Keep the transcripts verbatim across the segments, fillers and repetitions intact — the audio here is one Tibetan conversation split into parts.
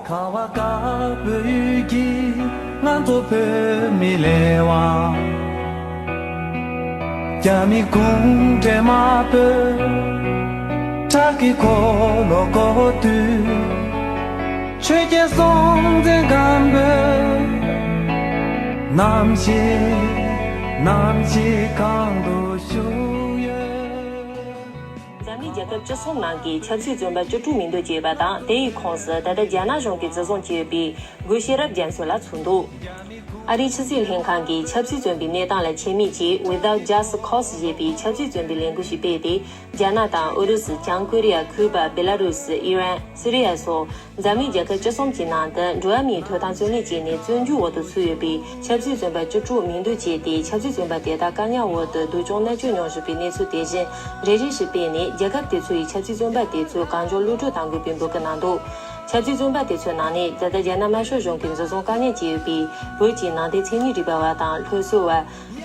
ཁ་བ་དཀར་པོའི་ཡུལ་གྱི་ང་ཚོ་བོད་མི་ལས་དབང་། རྒྱ་མི་གུང་ཁྲན་དམར་པོས་ཁྲག་གི་འཁོར་ལོ་བསྐོར་དུས། ཆོས་རྒྱལ་སྲོང་བཙན་སྒམ་པོས་ནམ་ཞིག་ནམ་ཞིག་གང་དུ་བཞུགས་ཡོད། འཛམ་གླིང་རྒྱལ་ཁབ་བཅུ་གསུམ་ནང་གི་ཆབ་སྲིད་བཙོན་པ་བཅུ་དྲུག་མིན་འདུག་ཅེས་པ་དང་། དེ་ཡི་ཁོངས་སུ་ད་ལྟ་རྒྱ་ནག་གཞུང་གིས་འཛིན་བཟུང་བྱས་ཡོད་པའི་གོ་ཤེས་རབ་རྒྱ་མཚོ་ལགས་ཚུད་འདུག་ཨ་རིའི་ཕྱི་སྲིད་ལྷན་ཁང་གིས་ཆབ་སྲིད་བཙོན་པའི་གནས་སྟངས་ལ་ཆེད་དམིགས་ཀྱིས་Without Just Cause ཞེས་པའི་ཆབ་སྲིད་བཙོན་པའི་ལས་འགུལ་ཞིག་སྤེལ་ཏེ། རྒྱ་ནག་དང་ཨུ་རུ་སུ། བྱང་ཀོ་རི་ཡ། ཁུ་པ། བེ་ལ་རུ་སི། ཨི་རན། སི་རི་ཡ་སོགས་འཛམ་གླིང་རྒྱལ་ཁབ་བཅུ་གསུམ་གྱི་ནང་དུ་འགྲོ་བ་མིའི་ཐོབ་ཐང་རྩོད་ལེན་བྱས་ནས་བཙོན་འཇུག་འོག་ཏུ་ཚུད་ཡོད་པའི་ཆབ་སྲིད་བཙོན་པ་བཅུ་དྲུག་མིན་འདུག་ཅེས་ཏེ། ཆབ་སྲིད་བཙོན་པ་དེ་དག་བཀག་ཉར་འོག་ཏུ་སྡུག་སྦྱོང་མནར་གཅོད་མྱོང་བཞིན་པའི་གནས་ཚུལ་དེ་བཞིན་རེ་རེ་བཞིན་སྤེལ་ནས། རྒྱལ་ཁབ་དེ་ཚོ་ཡིས་ཆབ་སྲིད་བཙོན་པ་དེ་ཚོ་གང་མགྱོགས་གློད་གྲོལ་གཏང་དགོས་པའི་འབོད་སྐུལ་གནང་འདུག་ཆབ་སྲིད་བཙོན་པ་དེ་ཚོའི་ནང་ནས་ད་ལྟ་རྒྱ་ནག་དམར་ཤོག་གཞུང་གིས་འཛིན་བཟུང་བཀག་ཉར་བྱས་ཡོད་པའི་བོད་ཀྱི་ནང་བསྟན་མཚན་ཉིད་རིག་པ་བ་དང་སློབ་གསོ་བ།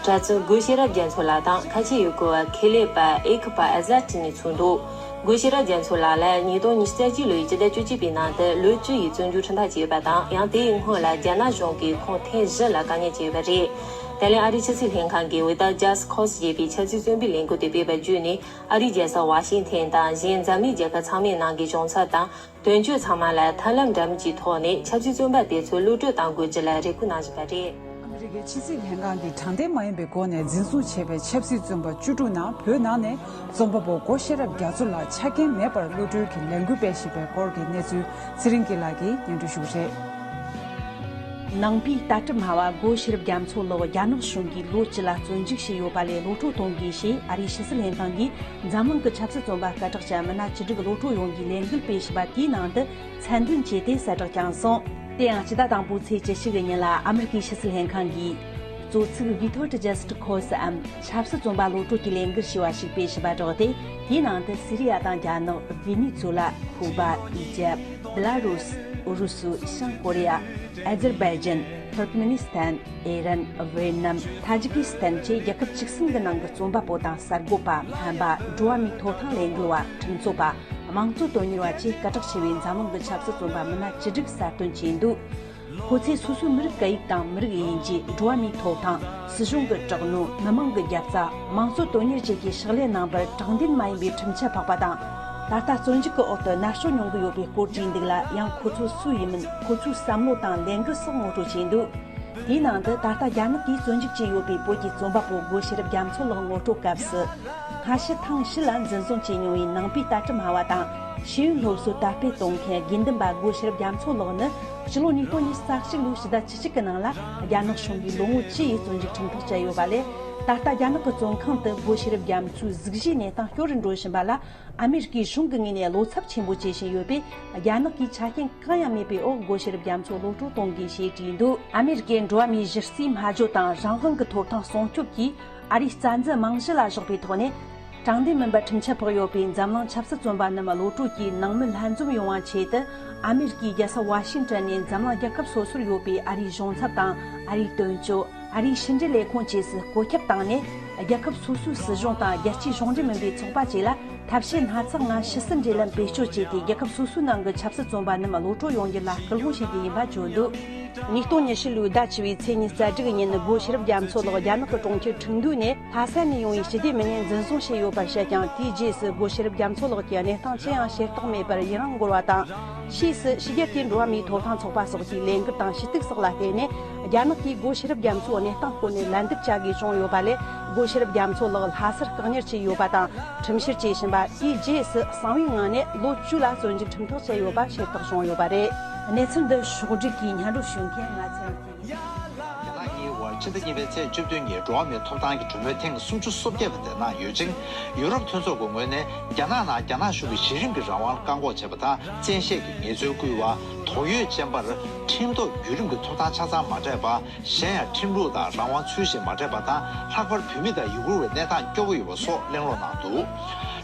གྲྭ་བཙུན་གོ་ཤེས་རབ་རྒྱ་མཚོ་ལགས་དང་། ཁ་ཆེ་ཡུལ་སྐོར་བ་ཁེ་ལེ་པ་ཨེ་ཁི་པ་ཨ་ཟ་ཏི་གཉིས་ཚུད་འདུག་གོ་ཤེས་རབ་རྒྱ་མཚོ་ལགས་ལ་ཉིས་སྟོང་ཉི་ཤུ་རྩ་གཅིག་ལོའི་སྤྱི་ཟླ་བཅུ་གཅིག་པའི་ནང་དུ་ལོ་བཅུ་ཡི་བཙོན་འཇུག་ཁྲིམས་ཐག་བཅད་ཡོད་པ་དང་། ཡང་དེའི་སྔོན་ལ་རྒྱ་ནག་གཞུང་གིས་ཁོང་ཐེངས་བཞི་ལ་བཀག་ཉར་བྱས་ཡོད་པ་རེད། ད་ལན་ཨ་རིའི་ཕྱི་སྲིད་ལྷན་ཁང་གིས་Without Just Cause ཞེས་པའི་ཆབ་སྲིད་བཙོན་པའི་ལས་འགུལ་དེ་སྤེལ་བ་བརྒྱུད་ནས། ཨ་རིའི་རྒྱལ་ས་ཝ་ཤིང་ཐན་དང་གཞན་འཛམ་གླིང་རྒྱལ་ཁབ་ཚང་མའི་ནང་གི་གཞུང་ཚབ་དང་། དོན་གཅོད་ཚང་མ་ལ་ཐབས་ལམ་འདྲ་མིན་གྱི་ཐོག་ནས་ཆབ་སྲིད་བཙོན་པ་དེ་ཚོ་གློད་གྲོལ་གཏང་དགོས་རྒྱུ་ལ་རེ་སྐུལ་གནང་བཞིན་པ་རེད། ཨ་མི་རི་ཀའི་ཕྱི་སྲིད་ལྷན་ཁང་གིས་དྲང་བདེན་མ་ཡིན་པའི་སྒོ་ནས་འཛིན་བཟུང་བྱས་པའི་ཆབ་སྲིད་བཙོན་པ་བཅུ་དྲུག་ནང་བོད་ནང་ནས་རྩོམ་པ་པོ་སྒོ་ཤེས་རབ་རྒྱ་མཚོ་ལགས་ཆ་རྐྱེན་མེད་པར་གློད་གྲོལ་གྱི་ལས་འགུལ་སྤེལ་བཞིན་པའི་སྐོར་གྱི་གནས་ཚུལ་ཚེ་རིང་སྐྱིད་ལགས་ཀྱིས་སྙན་སྒྲོན་ཞུ་གི་རེད། ནང་པའི་ལྟ་གྲུབ་སྨྲ་བ་སྒོ་ཤེས་རབ་རྒྱ་མཚོ་ལགས་རྒྱ་ནག་གཞུང་གིས་ལོ་བཅུ་ལ་བཙོན་འཇུག་བྱས་ཡོད་པ་ལས་གློད་གྲོལ་གཏོང་དགོས་ཞེས་ཨ་རིའི་ཕྱི་སྲིད་ལྷན་ཁང་གིས་འཛམ་གླིང་གི་ཆབ་སྲིད་བཙོན་པ་སྐད་གྲགས་ཅན་མི་སྣ་བཅུ་དྲུག་གློད་གྲོལ་ཡོང་རྒྱུའི་ལས་འགུལ་སྤེལ་བཞིན་པ་དེའི་ནང་དུ་མཚན་འདོན་བྱས་ཏེ་གསལ་བསྒྲགས་ཀྱང་སོང་། དེ་ཡང་སྤྱི་ཟླ་དང་པོའི་ཚེས་བཅུ་གཅིག་གི་ཉིན་ལ་ཨ་མི་རི་ཀའི་ཕྱི་སྲིད་ལྷན་ཁང་གིས་གཙོ་ཚིག་Without Just Cause འམ་ཆབ་སྲིད་བཙོན་པ་གློད་གྲོལ་གྱི་ལས་འགུལ་ཞེས་པ་ཞིག་སྤེལ་བཞིན་པ་བསྒྲགས་ཏེ། དེའི་ནང་དུ་སི་རི་ཡ་དང་རྒྱ་ནག་བེ་ནེ་ཛུ་ལ། ཁུ་པ། ཨི་ཇེབ། བེ་ལ་རུ་སི། ཨུ་རུ་སུ། བྱང་ཀོ་རི་ཡ། ཨ་ཛར་བྷའི་ཇན། ཐུར་ཀི་མེ་ནི་སི་ཐན། ཨི་རན། ཝེ་ནམ། ཐ་ཇི་ཀི་སི་ཐན་བཅས་རྒྱལ་ཁབ་བཅུ་གསུམ་གྱི་ནང་གི་རྩོམ་པ་པོ་དང་གསར་འགོད་པ། སྨན་པ། འགྲོ་བ་མིའི་ཐོབ་ཐང་ལས་འགུལ་བ། ཁྲིམས་རྩོད་པ། དམངས་གཙོ་དོན་གཉེར་བ་བཅས་སྐད་གྲགས་ཆེ་བའི་འཛམ་གླིང་གི་ཆབ་སྲིད་བཙོན་པ་མི་སྣ་བཅུ་དྲུག་གསར་འདོན་བྱས་འདུག་ཁོ་ཚོས་སོ་སོའི་མི་རིགས་སྐད་ཡིག་དང་མི་རིགས་དབྱེ་འབྱེད། འགྲོ་བ་མིའི་ཐོབ་ཐང་། སྲིད་གཞུང་གི་དྲག་གནོན། མི་མང་གི་རྒྱབ་རྩ། དམངས་གཙོ་དོན་གཉེར་བཅས་ཀྱི་ཕྱག་ལས་གནང་བར་དྲང་བདེན་མ་ཡིན་པའི་ཁྲིམས་ཆད་ཕོག་པ་དང་། ད་ལྟ་བཙོན་འཇུག་གི་འོག་ཏུ་མནར་གཅོད་མྱོང་གི་ཡོད་པའི་སྐོར་བྲིས་འདུག་ལ། ཡང་ཁོ་ཚོ་སུ་ཡིན་མིན། ཁོ་ཚོའི་བསམ་བློ་དང་ལས་འགུལ་སོགས་ངོ་སྤྲོད་བྱས་འདུག་དེའི་ནང་དུ་ད་ལྟ་རྒྱ་ནག་གིས་བཙོན་འཇུག་བྱས་ཡོད་པའི་བོད་ཀྱི་རྩོམ་པ་པོ་སྒོ་ཤེས་རབ་རྒྱ་མཚོ་ལགས་ངོ་སྤྲོད་སྐབས་སུ། སྔ་ཕྱི་ཐེངས་བཞི་ལ་འཛིན་བཟུང་བྱས་མྱོང་བའི་ནང་པའི་ལྟ་གྲུབ་སྨྲ་བ་དང་ཤེས་ཡོན་སློབ་གསོའི་དར་སྤེལ་གཏོང་མཁན་དགེ་འདུན་པ་སྒོ་ཤེས་རབ་རྒྱ་མཚོ་ལགས་ནི་ཕྱི་ལོ་ཉིས་སྟོང་ཉི་ཤུ་རྩ་གཅིག་ལོའི་ཕྱི་ཟླ་བཅུ་གཅིག་གི་ནང་ལ་རྒྱ་ནག་གཞུང་གིས་ལོ་ངོ་བཅུ་ཡི་བཙོན་འཇུག་ཁྲིམས་ཐག་བཅད་ཡོད་པ་ལས། ད་ལྟ་རྒྱ་ནག་གི་བཙོན་ཁང་དུ་སྒོ་ཤེས་རབ་རྒྱ་མཚོའི་གཟུགས་གཞིའི་གནས་སྟངས་སྐྱོ་རུ་འགྲོ་བཞིན་པ་ལ། ཨ་མེ་རི་ཀའི་གཞུང་གི་ངོས་ནས་བློ་འཚབ་ཆེན་པོ་བྱེད་བཞིན་ཡོད་པས། རྒྱ་ནག་གིས་ཆ་རྐྱེན་གང་ཡང་མེད་པའི་འོག་སྒོ་ཤེས་རབ་རྒྱ་མཚོ་གློད་གྲོལ་གཏོང་དགོས་ཞེས་བྲིས་འདུག་ཨ་མེ་རི་ཀའི་འགྲོ་བ་མིའི་གཞི་རྩའི་སྨྲ་བརྗོད་དང་རང་དབང་གི་ཐོབ་ཐང་སྲུང་སྐྱོབ་ཀྱིས་ཨ་རིའི་རྩ་འཛིན་རྨང་གཞི་ལ་བཞག་པའི་ཐོག་ནས། དྲང་བདེན་མིན་པར་ཁྲིམས་ཆད་ཕོག་ཡོད་པའི་འཛམ་གླིང་ཆབ་སྲིད་བཙོན་པ་རྣམས་གློད་གྲོལ་གྱིས་ནང་མི་ལྷན་འཛོམས་ཡོང་བ་ཆེད་དུ། ཨ་མེ་རི་ཀའི་རྒྱལ་ས་ཝ་ཤིང་ཊོན་ནས་འཛམ་གླིང་རྒྱལ་ཁབ་སོ་སོར་ཡོད་པའི་ཨ་རིའི་གཞུང་ཚབ་དང་། ཨ་རིའི་དོན་གཅོད། ཨ་རིའི་ཕྱི་འབྲེལ་ལས་ཁུངས་བཅས་སུ་བཀོད་ཁྱབ་བཏང་ནས། རྒྱལ་ཁབ་སོ་སོའི་སྲིད་གཞུང་དང་རྒྱལ་སྤྱིའི་གཞུང་འབྲེལ་མིན་པའི་ཚོགས་པ་བཅས་ལ་ཐབས་ཤེས་སྣ་ཚོགས་ངང་ཕྱི་སྲིད་འབྲེལ་ལམ་བེད་སྤྱོད་བྱས་ཏེ། རྒྱལ་ཁབ་སོ་སོའི་ནང་གི་ཆབ་སྲིད་བཙོན་པ་རྣམས་གློད་གྲོལ་ཡོང་རྒྱུ་ལ་སྐུལ་སློང་བྱེད་རྒྱུ་ཡིན་པ་བརྗོད་འདུག་ཉིས་སྟོང་ཉི་ཤུ་ལོའི་ཟླ་བཅུ་བའི་ཚེས་ཉི་ཤུ་རྩ་དྲུག་ཉིན། སྒོ་ཤེས་རབ་རྒྱ་མཚོ་ལགས་རྒྱ་ནག་གི་གྲོང་ཁྱེར་ཁྲིན་ཏུའུ་ནས་ལྷ་ས་ནས་ཡོང་བའི་སྤྱི་བདེ་མི་སྣས་འཛིན་བཟུང་བྱས་ཡོད་པ་བཤད་ཀྱང་། དེའི་རྗེས་སུ་སྒོ་ཤེས་རབ་རྒྱ་མཚོ་ལགས་ཀྱི་གནས་སྟངས་ཅི་ཡང་ཤེས་རྟོགས་མེད་པར་ཡུན་རིང་འགོར་བ་དང་། ཕྱིས་སུ་ཕྱི་རྒྱལ་གྱི་འགྲོ་བ་མིའི་ཐོབ་ཐང་ཚོགས་པ་སོགས་ཀྱི་ལས་འགུལ་དང་ཞུ་གཏུག་སོགས་ལ་བརྟེན་ནས། རྒྱ་ནག་གིས་སྒོ་ཤེས་རབ་རྒྱ་མཚོའི་གནས་སྟངས་སྐོར་ནས་ལན་འདེབས་བྱ་དགོས་བྱུང་ཡོད་པ་ལས། སྒོ་ཤེས་རབ་རྒྱ་མཚོ་ལགས་ལྷ་སར་བཀག་ཉར་བྱས་ཡོད་པ་དང་། ཁྲིམས་བཤེར་བྱས་ཕྱིན་པ། དེའི་རྗེས་སུ་གསང་བའི་ངང་ནས་ལོ་བཅུ་ལ་བཙོན་འཇུག་ཁྲིམས་ཐག་བཅད་ཡོད་པ་ཤེས་རྟོགས་བྱུང་ཡོད་པ་རེད། གནས་ཚུལ་འདི་ཕྱོགས་བསྒྲིགས་ཀྱིས་སྙན་སྒྲོན་ཞུ་མཁན་ང་ཚེ་རིང་སྐྱིད་ཡིན། རྒྱ་ནག་གཉིས་དབར་ཕྱི་ཟླ་གཉིས་པའི་ཚེས་བཅུ་བདུན་ཉིན་འགྲོ་བ་མིའི་ཐོབ་ཐང་གི་གྲོས་མོལ་ཐེངས་སུམ་ཅུ་སོ་བརྒྱད་པ་དེ་གནང་ཡོད་ཅིང་། ཡུ་རོབ་མཐུན་ཚོགས་ཀྱི་ངོས་ནས་རྒྱ་ནག་ནང་རྒྱ་ནག་གཞུང་གིས་གཞི་རིམ་གྱི་རང་དབང་ལ་བཀག་འགོག་བྱས་པ་དང་། བཙན་ཤེད་ཀྱིས་ངལ་རྩོལ་བསྐུལ་བ། དོགས་ཡོད་ཅན་པར་ཁྲིམས་ཐོག་བརྒྱུད་རིམ་གྱི་ཐོབ་ཐང་ཆ་ཚང་མ་སྤྲད་པ། གཞན་ཡང་ཁྲིམས་ལུགས་དང་རང་དབང་ཚུལ་བཞིན་མ་སྤྲད་པ་དང་། ལྷག་པར་བོད་མི་དང་ཡུ་གུར་བའི་གནས་སྟངས་སྐྱོ་བོ་ཡོད་པ་སོགས་གླེང་སློང་གནང་འདུག་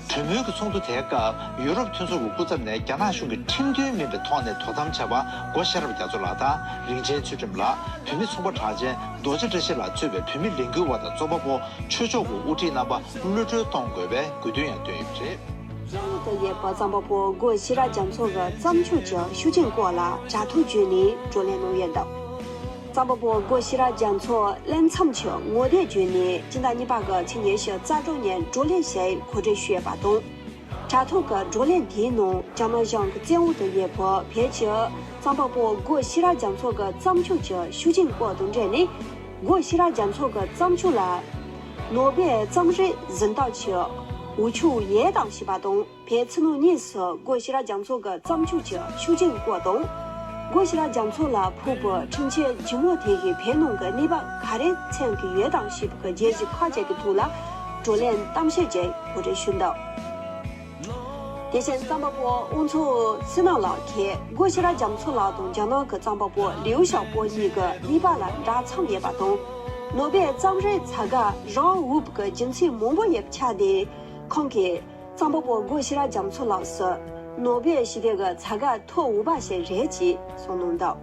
གྲོས་མོལ་གྱི་ཚོགས་འདུ་དེའི་སྐབས་ཡུ་རོབ་མཐུན་ཚོགས་ཀྱི་སྐུ་ཚབ་ནས་རྒྱ་ནག་གཞུང་གིས་ཁྲིམས་མཐུན་མིན་པའི་ཐོག་ནས་དོ་དམ་བྱས་པ། སྒོ་ཤེས་རབ་རྒྱ་མཚོ་ལགས་དང་། རིན་ཆེན་ཚུལ་ཁྲིམས་ལགས། བོད་མི་ཚོང་པ་གྲགས་ཅན་རྡོ་རྗེ་བཀྲ་ཤིས་ལགས་གཙོས་པའི་བོད་མི་ལས་འགུལ་བ་དང་རྩོམ་པ་པོ། ཆོས་ཕྱོགས་ཀྱི་དབུ་ཁྲིད་རྣམ་པ་གློད་གྲོལ་གཏོང་དགོས་པའི་དགོས་འདུན་ཡང་བཏོན་ཡོད་པ་རེད། གཙོ་བོ་དུ་ཡོད་པ་གཙང་པ་པོ་སྒོ་ཤེས་རབ་རྒྱ་མཚོ་གི་བརྩམས་ཆོས་ཀྱི་ཤུགས་རྐྱེན་སྐོར་ལ་དྲ་ཐོག་བརྒྱུད་ནས་བགྲོ་གླེང་གནང་ཡོད་འདུག་གཙང་པ་པོ་སྒོ་ཤེས་རབ་རྒྱ་མཚོ་གླེང་མཚམས་ཀྱི་ངོ་དེབ་བརྒྱུད་ནས་སྤྱི་ཟླ་གཉིས་པ་གི་ཚེས་ཉི་ཤུ་རྩ་དྲུག་ཉིན་བགྲོ་གླེང་ཞིག་གོ་སྒྲིག་ཞུས་ཡོད་པ་དང་། དྲ་ཐོག་གི་བགྲོ་གླེང་དེའི་ནང་རྒྱ་ནག་གཞུང་གི་བཙན་འོག་ཏུ་ཡོད་པའི་བོད་ཀྱི་གཙང་པ་པོ་སྒོ་ཤེས་རབ་རྒྱ་མཚོ་གི་བརྩམས་ཆོས་ཀྱི་ཤུགས་རྐྱེན་སྐོར་དང་འབྲེལ་ནས། སྒོ་ཤེས་རབ་རྒྱ་མཚོ་གི་བརྩམས་ཆོས་ལ་ནོ་སྦེལ་རྩོམ་རིག་གཟེངས་རྟགས་ཀྱི་འོས་ཆོག་ཡོད་དམ་ཞེས་པ་དང་། བོད་ཕྱི་ནང་གཉིས་སུ་སྒོ་ཤེས་རབ་རྒྱ་མཚོ་གི་བརྩམས་ཆོས་ཀྱི་ཤུགས་རྐྱེན་སྐོར་དང་། སྒོ་ཤེས་རབ་རྒྱ་མཚོ་ལ་ཕོག་པའི་འཕྲུལ་ཆས་ལྗིད་མོ་དེ་གིས་བོད་ནང་གི་གནས་བབ་ག་རེ་མཚོན་གྱི་ཡོད་དམ་ཞེས་པའི་བརྗོད་གཞི་ཁག་ཅིག་གི་ཐོག་ལ་བགྲོ་གླེང་གཏམ་བཤད་ཅིག་གོ་སྒྲིག་ཞུས་འདུག་དེ་བཞིན་གཙང་པ་པོ་དབུ་མཚོ་བསོད་ནམས་ལགས་ཀྱིས་སྒོ་ཤེས་རབ་རྒྱ་མཚོ་ལགས་དང་རྒྱ་ནག་གི་གཙང་པ་པོ་ལིའུ་ཞའོ་པོ་གཉིས་ཀྱི་གནས་བབ་ལ་འདྲ་མཚམས་ཡོད་པ་དང་། ནོ་སྦེལ་རྩོམ་རིག་ཚ་ག་རང་དབུགས་ཀྱི་རྒྱུ་མཚན་མང་པོ་ཡོད་པའི་ཆ་ནས། ཁོང་གིས་གཙང་པ་པོ་སྒོ་ཤེས་རབ་རྒྱ་མཚོ་ལགས་སུ་ནོ་སྦེལ་ཞི་བདེ་གི་ཚ་ག་ཐོབ་འོས་པ་ཞིག་རེད་ཅེས་གསུངས་གནང་འདུག་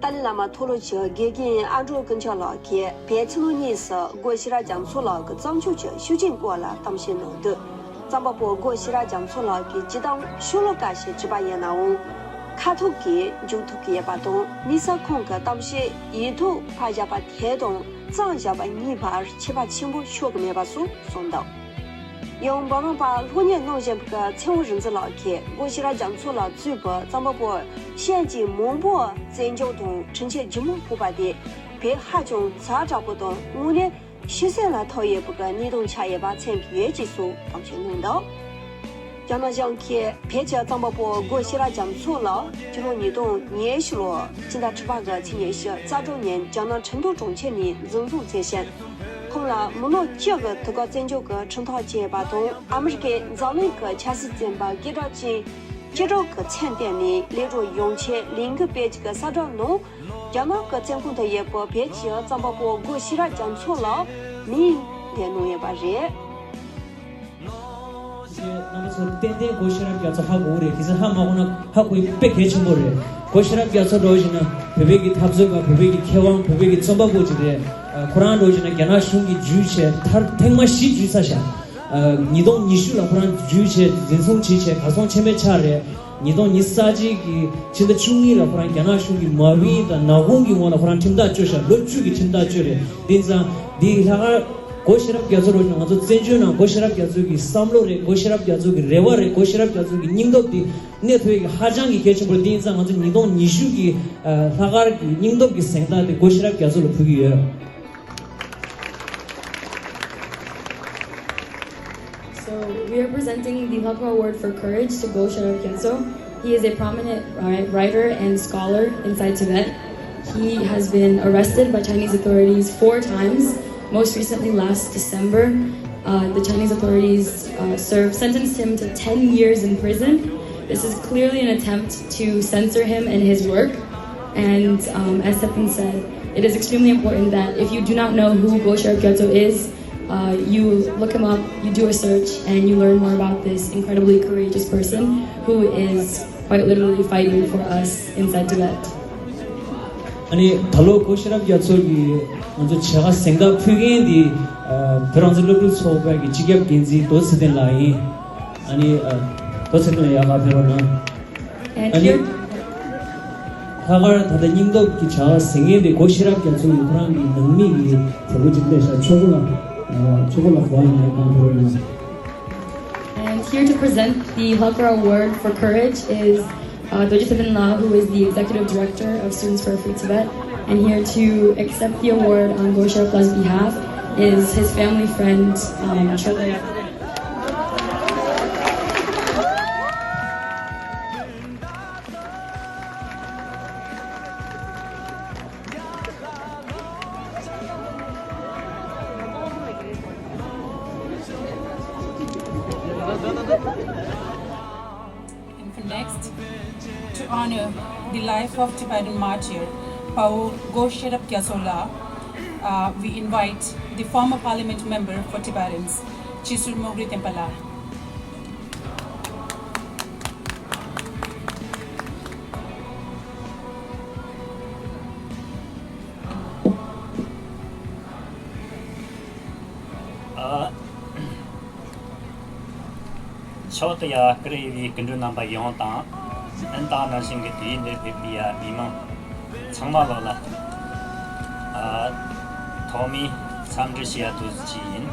ཏཱ་ལའི་བླ་མ་མཐོ་སློབ་ཀྱི་དགེ་རྒན་ཨ་འབྲུག་ཀུན་ཁྱབ་ལགས་ཀྱིས་བོད་ཕྱི་ནང་གཉིས་སུ་སྒོ་ཤེས་རབ་རྒྱ་མཚོ་ལགས་ཀྱི་བརྩམས་ཆོས་ཀྱི་ཤུགས་རྐྱེན་སྐོར་ལ་གཏམ་བཤད་གནང་དུས། གཙང་པ་པོ་སྒོ་ཤེས་རབ་རྒྱ་མཚོ་ལགས་ཀྱིས་སྤྱིར་བཏང་ཤོ་ལོ་ཀ་ཞིག་བྲིས་པ་ཡིན་ནའང་། ཁ་ཐུག་གིས་མཇུག་ཐུག་གི་ཡོད་པ་དང་། དམིགས་བསལ་ཁོང་གི་གཏམ་བཤད་ཡིག་ཐོག་ཕབ་བཞག་པ་དེ་དང་བརྩམས་བཞག་པ་གཉིས་བར་ཁྱད་པར་ཆེན་པོ་ཤོར་གི་མེད་པ་སོགས་གསུངས་འདུག་ཡང་འབུམ་རམས་པ་སློབ་གཉེར་གནང་བཞིན་པའི་ཚེ་དབང་རིག་འཛིན་ལགས་ཀྱིས་སྒོ་ཤེས་རབ་རྒྱ་མཚོ་ལགས་གཙོས་པའི་གཙང་པ་པོ་ཤན་གྱི་མང་པོ་བཙན་བྱོལ་དུ་འཕྲུལ་ཆས་ལྗིད་མོ་ཕོག་པ་དེ་བོད་ཧ་ཅང་ཛ་དྲག་པོ་དང་དངོས་གནས་ཤི་གསོན་ལ་ཐུག་ཡོད་པའི་གནས་སྟངས་ཆགས་ཡོད་པ་མཚོན་གྱི་ཡོད་ཅེས་སོགས་གཏམ་བཤད་གནང་འདུག་རྒྱ་ནག་གཞུང་གིས་བོད་ཀྱི་གཙང་པ་པོ་སྒོ་ཤེས་རབ་རྒྱ་མཚོ་ལགས་ཕྱི་ལོ་ཉིས་སྟོང་ཉི་ཤུ་ལོར་སྤྱི་ཟླ་དྲུག་པ་གི་ཚེས་ཉི་ཤུ་རྩ་དྲུག་ཉིན་རྒྱ་ནག་ཁྲིན་ཏུའུ་གྲོང་ཁྱེར་ནས་འཛིན་བཟུང་བྱས་ཤིང་། ཁོང་ལ་མི་ལོ་བཅུ་གི་དུས་བཀག་བཙོན་འཇུག་གི་ཁྲིམས་ཐག་བཅད་པ་དང་། ཨ་མི་རི་ཀའི་འཛམ་གླིང་གི་ཆབ་སྲིད་བཙོན་པ་སྐད་གྲགས་ཅན་བཅུ་དྲུག་གི་མཚན་བཏོན་ནས་ལས་འགྲོ་ཡོང་ཆེད་ལས་འགུལ་སྤེལ་གྱི་གསལ་བསྒྲགས་ནང་། རྒྱ་ནག་གི་བཙོན་ཁང་དུ་ཡོད་པའི་བོད་ཀྱི་གཙང་པ་པོ་སྒོ་ཤེས་རབ་རྒྱ་མཚོ་ལགས་མིང་འདོན་གནང་ཡོད་པ་རེད། རྣམ་པ་ཚོ་ཏན་ཏན་སྒོ་ཤེས་རབ་རྒྱ་མཚོ་ཧ་གོ་གི་རེད། གལ་སྲིད་ཧ་མ་གོ་ན་ཧ་གོ་ཡ་དཔེ་གལ་ཆེན་པོ་རེད། སྒོ་ཤེས་རབ་རྒྱ་མཚོ་འདྲ་བོ་ཞིག་ན་བོད་པའི་གི་འཐབ་རྩོད་པ། བོད་པའི་གི་མཁས་དབང་། བོད་པའི་གི་རྩོམ་པ་པོ་ཅིག་རེད། ཁོ་རང་འདྲ་བོ་ཞིག་ན་རྒྱ་ནག་གཞུང་གིས་འཇུས་བྱས་མཐར་ཐེངས་མ་བཞི་འཇུས་ཚར་ཤག་ཉིས་སྟོང་ཉི་ཤུ་ལ་ཁོ་རང་འཇུས་བྱས་འཛིན་བཟུང་བྱས་བྱས་གར་སོང་ཆ་མེད་ཆགས་རེད། ཉིས་སྟོང་ཉི་ཤུ་རྩ་གཅིག་གི་ཕྱི་ཟླ་བཅུ་གཉིས་ལ་ཁོ་རང་རྒྱ་ནག་གཞུང་གིས་མ་དབྱིན་དང་ནག་ཁུང་གི་ངོ་ལ་ཁོ་རང་ཁྲིམས་ཐག་གཅོད་ཤག་ལོ་བཅུ་གི་ཁྲིམས་ཐག་གཅོད་རེད། དེ་ཙང་འདི་ལྷག་དཀར་སྒོ་ཤེས་རབ་རྒྱ་མཚོ་རོ་ཞིག་ང་ཚོ་བཙན་བྱོལ་ནང་སྒོ་ཤེས་རབ་རྒྱ་མཚོ་གི་བསམ་བློ་རེད། སྒོ་ཤེས་རབ་རྒྱ་མཚོ་གི་རེ་བ་རེད། སྒོ་ཤེས་རབ་རྒྱ་མཚོ་གི་སྙིང་སྟོབས་འདི་གནས་ཐུབ་ཡ་གི་ཧ་ཅང་གི་གལ་ཆེན་པོ་རེད། དེ་ཙང་ང་ཚོ་ཉིས་སྟོང་ཉི་ཤུ་གི་ལྷག་དཀར་གི་སྙིང་སྟོབས་ཀྱི་གཟེངས་རྟགས་དེ་སྒོ་ཤེས་རབ་རྒྱ་མཚོ་ལ་ཕུལ་གྱི་ཡོད། So we are presenting the Lhakpa Award for Courage to Go Sherab Gyatso. He is a prominent wri- writer and scholar inside Tibet. He has been arrested by Chinese authorities four times, most recently last December. Uh, the Chinese authorities uh, served, sentenced him to ten years in prison. This is clearly an attempt to censor him and his work. And um, as Tsepen said, it is extremely important that if you do not know who Go Sherab Gyatso is, uh, you look him up, you do a search, and you learn more about this incredibly courageous person who is quite literally fighting for us inside Tibet. ཨ་ནི་ད་ལོ་སྒོ་ཤེས་རབ་རྒྱ་མཚོ་གིས་ང་ཚོ་བྱ་དགའ་གཟེངས་རྟགས་ཕུལ་མཁན་དེ་བོད་རང་བཙན་སློབ་ཕྲུག་ཚོགས་པའི་གི་སྤྱི་ཁྱབ་འགན་འཛིན་རྡོ་ཚེ་བརྟན་ལགས་ཡིན། ཨ་ནི་རྡོ་ཚེ་བརྟན་ལགས་ཡར་ཕར་ཕེབས་རོགས་གནང་། And ཨ་ནི་here ལྷག་དཀར་ད་ལྟ་སྙིང་སྟོབས་ཀྱི་བྱ་བ་གཟེངས་མཁན་དེ་སྒོ་ཤེས་རབ་རྒྱ་མཚོ་ཡིན། ཁོ་རང་གི་ནང་མི་ཡི་གྲོགས་པོ་གཅིག་སླེབས་ཤག་ཆོས་སྐུ་ལགས། ཆོས་སྐུ་ལགས་གོ་བ་ཡིན་ན་གང་ཕེབས་རོགས་གནང་། And here to present the Lhakpa Award for Courage is uh, Dorji Tsepen La, who is the Executive Director of Students for a Free Tibet. And here to accept the award on Go Sherab La's behalf is his family friend, um, Chola. And for next, to honor the life of Tibetan martyr, Pawo Go Sherab Gyatso La, uh, we invite the former parliament member for Tibetans, Chisur Mogri Tenpa La. ཨ། ཐོག་ཏུ་ཡ་བཀུར་འོས་པའི་སྐུ་མགྲོན་རྣམ་པ་ཡོངས་དང་། ཨན་ཏང་ནང་བཞིན་གྱི་དུས་ཡུན་འདིར་ཕེབས་པའི་ཡ་མི་མང་ཚང་མ་ལོག་ལ། ཨ། ཐོག་མའི་འཚམས་འདྲི་ཞུ་ཡ་ཐུགས་རྗེ་ཆེ་ཡིན།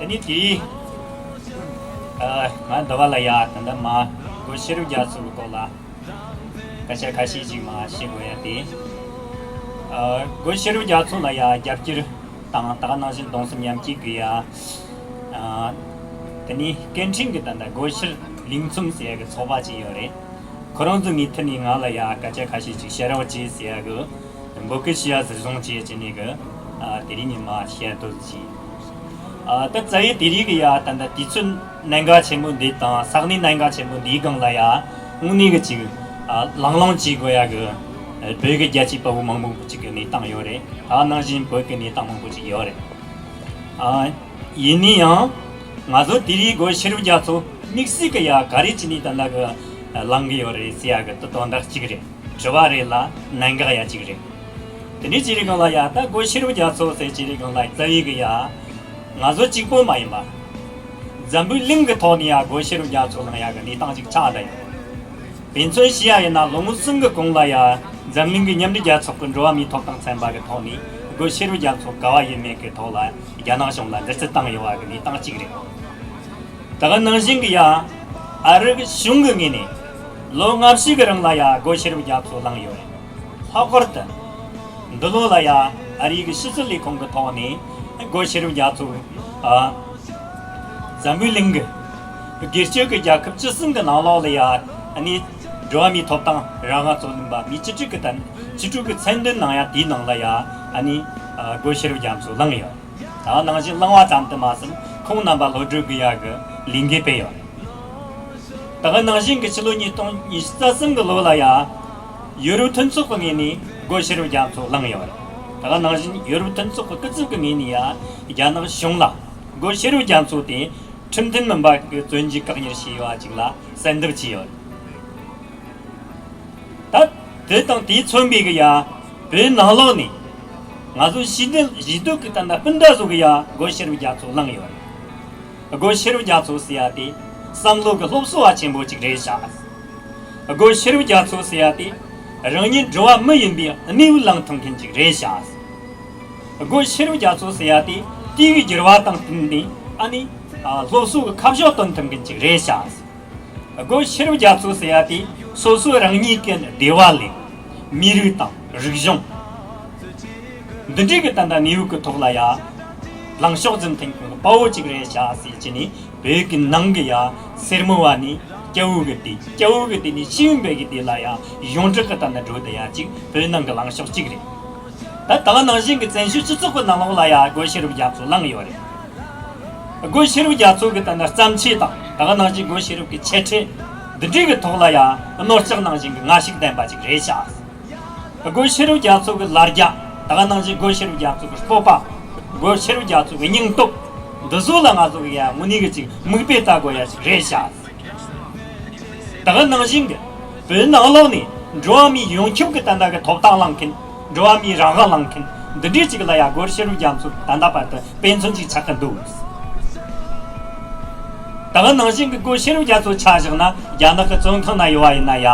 ཨ། དེ་ནས་དེ་རིང་། ཨ། ང་འདི་བ་ལ་ཡ་ད་ལྟ་མ་སྒོ་ཤེས་རབ་རྒྱ་མཚོ་གི་སྐོར་ལ་སྐད་ཆ་ཁ་ཤས་ཅིག་མ་བཤད་དགོས་ཡ་དེ། ཨ། སྒོ་ཤེས་རབ་རྒྱ་མཚོ་ལ་ཡ་རྒྱབ་སྐྱོར་དང་ད་ག་ནང་བཞིན་གདུང་སེམས་མཉམ་སྐྱེད་དགོས་ཡ། ཨ། དེ་ནས་སྐད་འཕྲིན་གྱི་ད་ལྟ་སྒོ་ཤེར་ལིང་ཚོམ་ཟེར་ཡ་གི་ཚོགས་པ་ཅིག་ཡོད་རེད། ཁོ་རང་ཚོ་ངའི་ཐད་ནས་ང་ལ་ཡ་སྐད་ཆ་ཁ་ཤས་ཅིག་བཤད་རོགས་གྱིས་ཟེར་ཡ་གི་འབོད་སྐུལ་ཞུ་ཡ་ཟུར་བཟུང་བྱས་བྱས་ནས་གི། ཨ། དེ་རིང་ནས་མ་བཤད་འདོད་ཅིག་ཨ། ད་རྩ་བའི་དེ་རིང་གི་ཡ་ད་ལྟ་དུས་ཚོད་གནད་འགག་ཆེན་པོ་འདི་དང་ས་གནས་གནད་འགག་ཆེན་པོ་འདིའི་སྒང་ལ་ཡ་དངོས་གནས་གི་ཅིག་ཨ། ལངས་ལངས་བྱེད་དགོས་ཡ་གི། ཨ། བོད་ཀྱི་རྒྱལ་གཅེས་དཔའ་བོ་མང་པོ་ཅིག་གི་གནས་སྟངས་ཡོད་རེད། ད་ནང་བཞིན་བོད་ཀྱི་གནས་སྟངས་མང་པོ་ཅིག་ཡོད་རེད། ཨ། ཡིན་ན་ཡང་ང་ཚོ་དེ་རིང་སྒོ་ཤེས་རབ་རྒྱ་མཚོ་དམིགས་བསལ་གྱི་ཡ་ག་རེ་བྱས་ནས་ད་ལྟ་གི་ལངས་གི་ཡོད་རེད་ཟེར་ཡ་གི་དོན་དག་གཅིག་རེད། དྲི་བ་རེད་ལ་གནད་འགག་ཡ་གཅིག་རེད། དེ་འདྲའི་བྱས་རིང་གང་ལ་ཡ་ད་སྒོ་ཤེས་རབ་རྒྱ་མཚོ་ཟེར་བྱས་རིང་གང་ལ་རྩ་བའི་གི་ཡ་ང་ཚོ་གཅིག་པོ་མ་ཡིན་པ། འཛམ་བུའི་གླིང་གི་ཐོག་ནས་ཡ་སྒོ་ཤེས་རབ་རྒྱ་མཚོ་ལངས་ཡ་གི་གནས་སྟངས་ཅིག་ཆགས་བསྡད་ཡོད། དཔེ་མཚོན་བྱས་ཡ་ཡིན་ན་ལོ་ངོ་གསུམ་གི་གོང་ལ་ཡ་འཛམ་གླིང་གི་མཉམ་འབྲེལ་རྒྱལ་ཚོགས་ཀྱི་འགྲོ་བ་མིའི་ཐོབ་ཐང་ཚན་པ་གི་ཐོག་ནས་སྒོ་ཤེས་རབ་རྒྱ་མཚོ་ག་བ་ཡོད་མེད་ཀྱི་ཐོག་ལ་རྒྱ་ནག་གཞུང་ལ་འདྲི་རྩད་བཏང་ཡོད་པ་གི་གནས་སྟངས་གཅིག་རེད། ད་ག་ནང་བཞིན་གྱི་ཡ་ཨ་རི་གི་གཞུང་གི་ངོས་ནས་ལོ་ལྔ་བཅུ་གི་རིང་ལ་ཡ་སྒོ་ཤེས་རབ་རྒྱ་མཚོ་ལངས་ཡོད་རེད། ལྷག་པར་དུ་འདི་ལོ་ལ་ཡ་ཨ་རི་གི་ཕྱི་སྲིད་ལས་ཁུངས་ཀྱི་ཐོག་ནས་སྒོ་ཤེས་རབ་རྒྱ་མཚོ་ཨ། འཛམ་བུའི་གླིང་གི་སྒེར་གཅོད་ཀྱི་རྒྱལ་ཁབ་བཅུ་གསུམ་གྱི་ནང་ལོགས་ལ་ཡ་ཨ་ནི་འགྲོ་བ་མིའི་ཐོབ་ཐང་རང་དབང་གཙོ་འཛིན་པ་མི་བཅུ་དྲུག་གི་དང་བཅུ་དྲུག་གི་མཚན་འདོན་གནང་ཡ་དེའི་ནང་ལ་ཡ་ཨ་ནི་ཨ། སྒོ་ཤེས་རབ་རྒྱ་མཚོ་ལངས་ཡོད། ད་ནང་བཞིན་ལངས་པ་ཙམ་དུ་མ་ཟད་ཁོང་རྣམ་པ་གློད་བཀྲོལ་གི་ཡ་གི་ལས་འགུལ་སྤེལ་ཡོད་རེད། ད་ག་ནང་བཞིན་གྱི་ཕྱི་ལོ་ཉིས་སྟོང་ཉི་ཤུ་རྩ་གསུམ་གི་ལོ་ལ་ཡ་ཡུ་རོབ་མཐུན་ཚོགས་ཀྱི་ངོས་ནས་སྒོ་ཤེས་རབ་རྒྱ་མཚོ་ལངས་ཡོད་རེད། ད་ག་ནང་བཞིན་ཡུ་རོབ་མཐུན་ཚོགས་ཀྱི་སྐུ་ཚབ་ཀྱི་ངོས་ནས་ཡ་རྒྱ་ནག་གཞུང་ལ་སྒོ་ཤེས་རབ་རྒྱ་མཚོ་དེ་ཁྲིམས་མཐུན་མིན་པ་གི་བཙོན་འཇུག་བཀག་ཉར་བྱས་ཡོད་པ་ཅིག་ལ་གསལ་འདེབས་བྱས་ཡོད་རེད། ད་དེ་དང་དེས་མཚོན་པའི་གི་ཡ་བོད་ནང་ལོགས་ནས་ང་ཚོ་ཞི་བདེ་ཞི་བདེ་གི་ད་ལྟ་སྤུན་ཟླ་ཚོ་གི་ཡ་སྒོ་ཤེས་རབ་རྒྱ་མཚོ་ལངས་ཡོད་རེད། སྒོ་ཤེས་རབ་རྒྱ་མཚོ་ཟེར་ཡ་དེ་བསམ་བློ་གི་སློབ་གསོ་བ་ཆེན་པོ་ཅིག་རེད་ཤག་སྒོ་ཤེས་རབ་རྒྱ་མཚོ་ཟེར་ཡ་དེ་རང་ཉིད་འགྲོ་བ་མི་ཡིན་པའི་གནས་བབ་བླངས་ཐུབ་མཁན་ཅིག་རེད་ཤག་སྒོ་ཤེས་རབ་རྒྱ་མཚོ་ཟེར་ཡ་དེ་དུས་ཀྱི་འགྱུར་བ་དང་བསྟུན་ནས་ཨ་ནི་སློབ་གསོ་གི་ཁ་ཕྱོགས་སྟོན་ཐུབ་མཁན་ཅིག་རེད་ཤག་སྒོ་ཤེས་རབ་རྒྱ་མཚོ་ཟེར་ཡ་དེ་སོ་སོ་རང་ཉིད་ཀྱི་སྡེ་བ་ལས་མི་རིགས་དང་རིག་གཞུང་འདི་འདྲའི་གི་ད་ལྟ་གནས་བབ་ཀྱི་ཐོག་ལ་ཡ་ལངས་ཕྱོགས་འཛིན་མཁན་གྱི་དཔའ་བོ་ཅིག་རེད་ཤག་ཟེར་གྱི་ནི་བོད་ཀྱི་ནང་གི་ཡ་སེར་མོ་བ་ནི་སྐྱ་བོ་གི་སྡེ་སྐྱ་བོ་གི་སྡེ་ནི་ཤེས་ཡོན་པའི་གི་སྡེ་ལ་ཡ་ཡོངས་གྲགས་ཀྱི་ད་ལྟ་འགྲོ་བསྡད་ཡ་ཅིག་བོད་ནང་གི་ལངས་ཕྱོགས་ཅིག་རེད། ད་ད་ག་ནང་བཞིན་གྱི་བཙན་བྱོལ་སྤྱི་ཚོགས་ཀྱི་ནང་ལོགས་ལ་ཡ་སྒོ་ཤེས་རབ་རྒྱ་མཚོ་ལངས་ཡོད་རེད། སྒོ་ཤེས་རབ་རྒྱ་མཚོ་གི་ད་ལྟ་བརྩམས་ཆོས་དང་ད་ག་ནང་བཞིན་སྒོ་ཤེས་རབ་ཀྱི་འཆད་ཁྲིད་འདི་འདྲའི་གི་ཐོག་ལ་ཡ་རྣོ་ལྕགས་ནང་བཞིན་གྱི་ངར་ཤུགས་ལྡན་པ་ཅིག་རེད་ཤག་སྒོ་ཤེས་རབ་རྒྱ་མཚོ་གི་ལ་རྒྱ་ད་ག་ནང་བཞིན་སྒོ་ཤེས་རབ་རྒྱ་མཚོ་གི་སྤོབས་པ། སྒོ་ཤེས་རབ་རྒྱ་མཚོ་གི་སྙིང་སྟོབས་འདི་ཚོ་ལ་ང་ཚོ་གི་ཡ་དངོས་གནས་གི་ཅིག་མིག་དཔེ་ལྟ་དགོས་ཡ་ཅིག་རེད་ཤག་ད་ག་ནང་བཞིན་གྱི་བོད་ནང་ལོགས་ནས་འགྲོ་བ་མིའི་ཡོངས་ཁྱབ་ཀྱི་ད་ལྟ་གི་ཐོབ་ཐང་བླངས་མཁན། འགྲོ་བ་མིའི་རང་དབང་བླངས་མཁན་འདི་འདྲའི་ཅིག་ལ་ཡ་སྒོ་ཤེས་རབ་རྒྱ་མཚོ་ད་ལྟ་བར་དུ་དཔེ་མཚོན་ཅིག་ཆགས་ཀྱི་འདུག་ད་ག་ནང་བཞིན་གྱི་སྒོ་ཤེས་རབ་རྒྱ་མཚོ་ཆ་བཞག་ན་རྒྱ་ནག་གི་བཙོན་ཁང་ན་ཡོད་པ་ཡིན་ན་ཡ།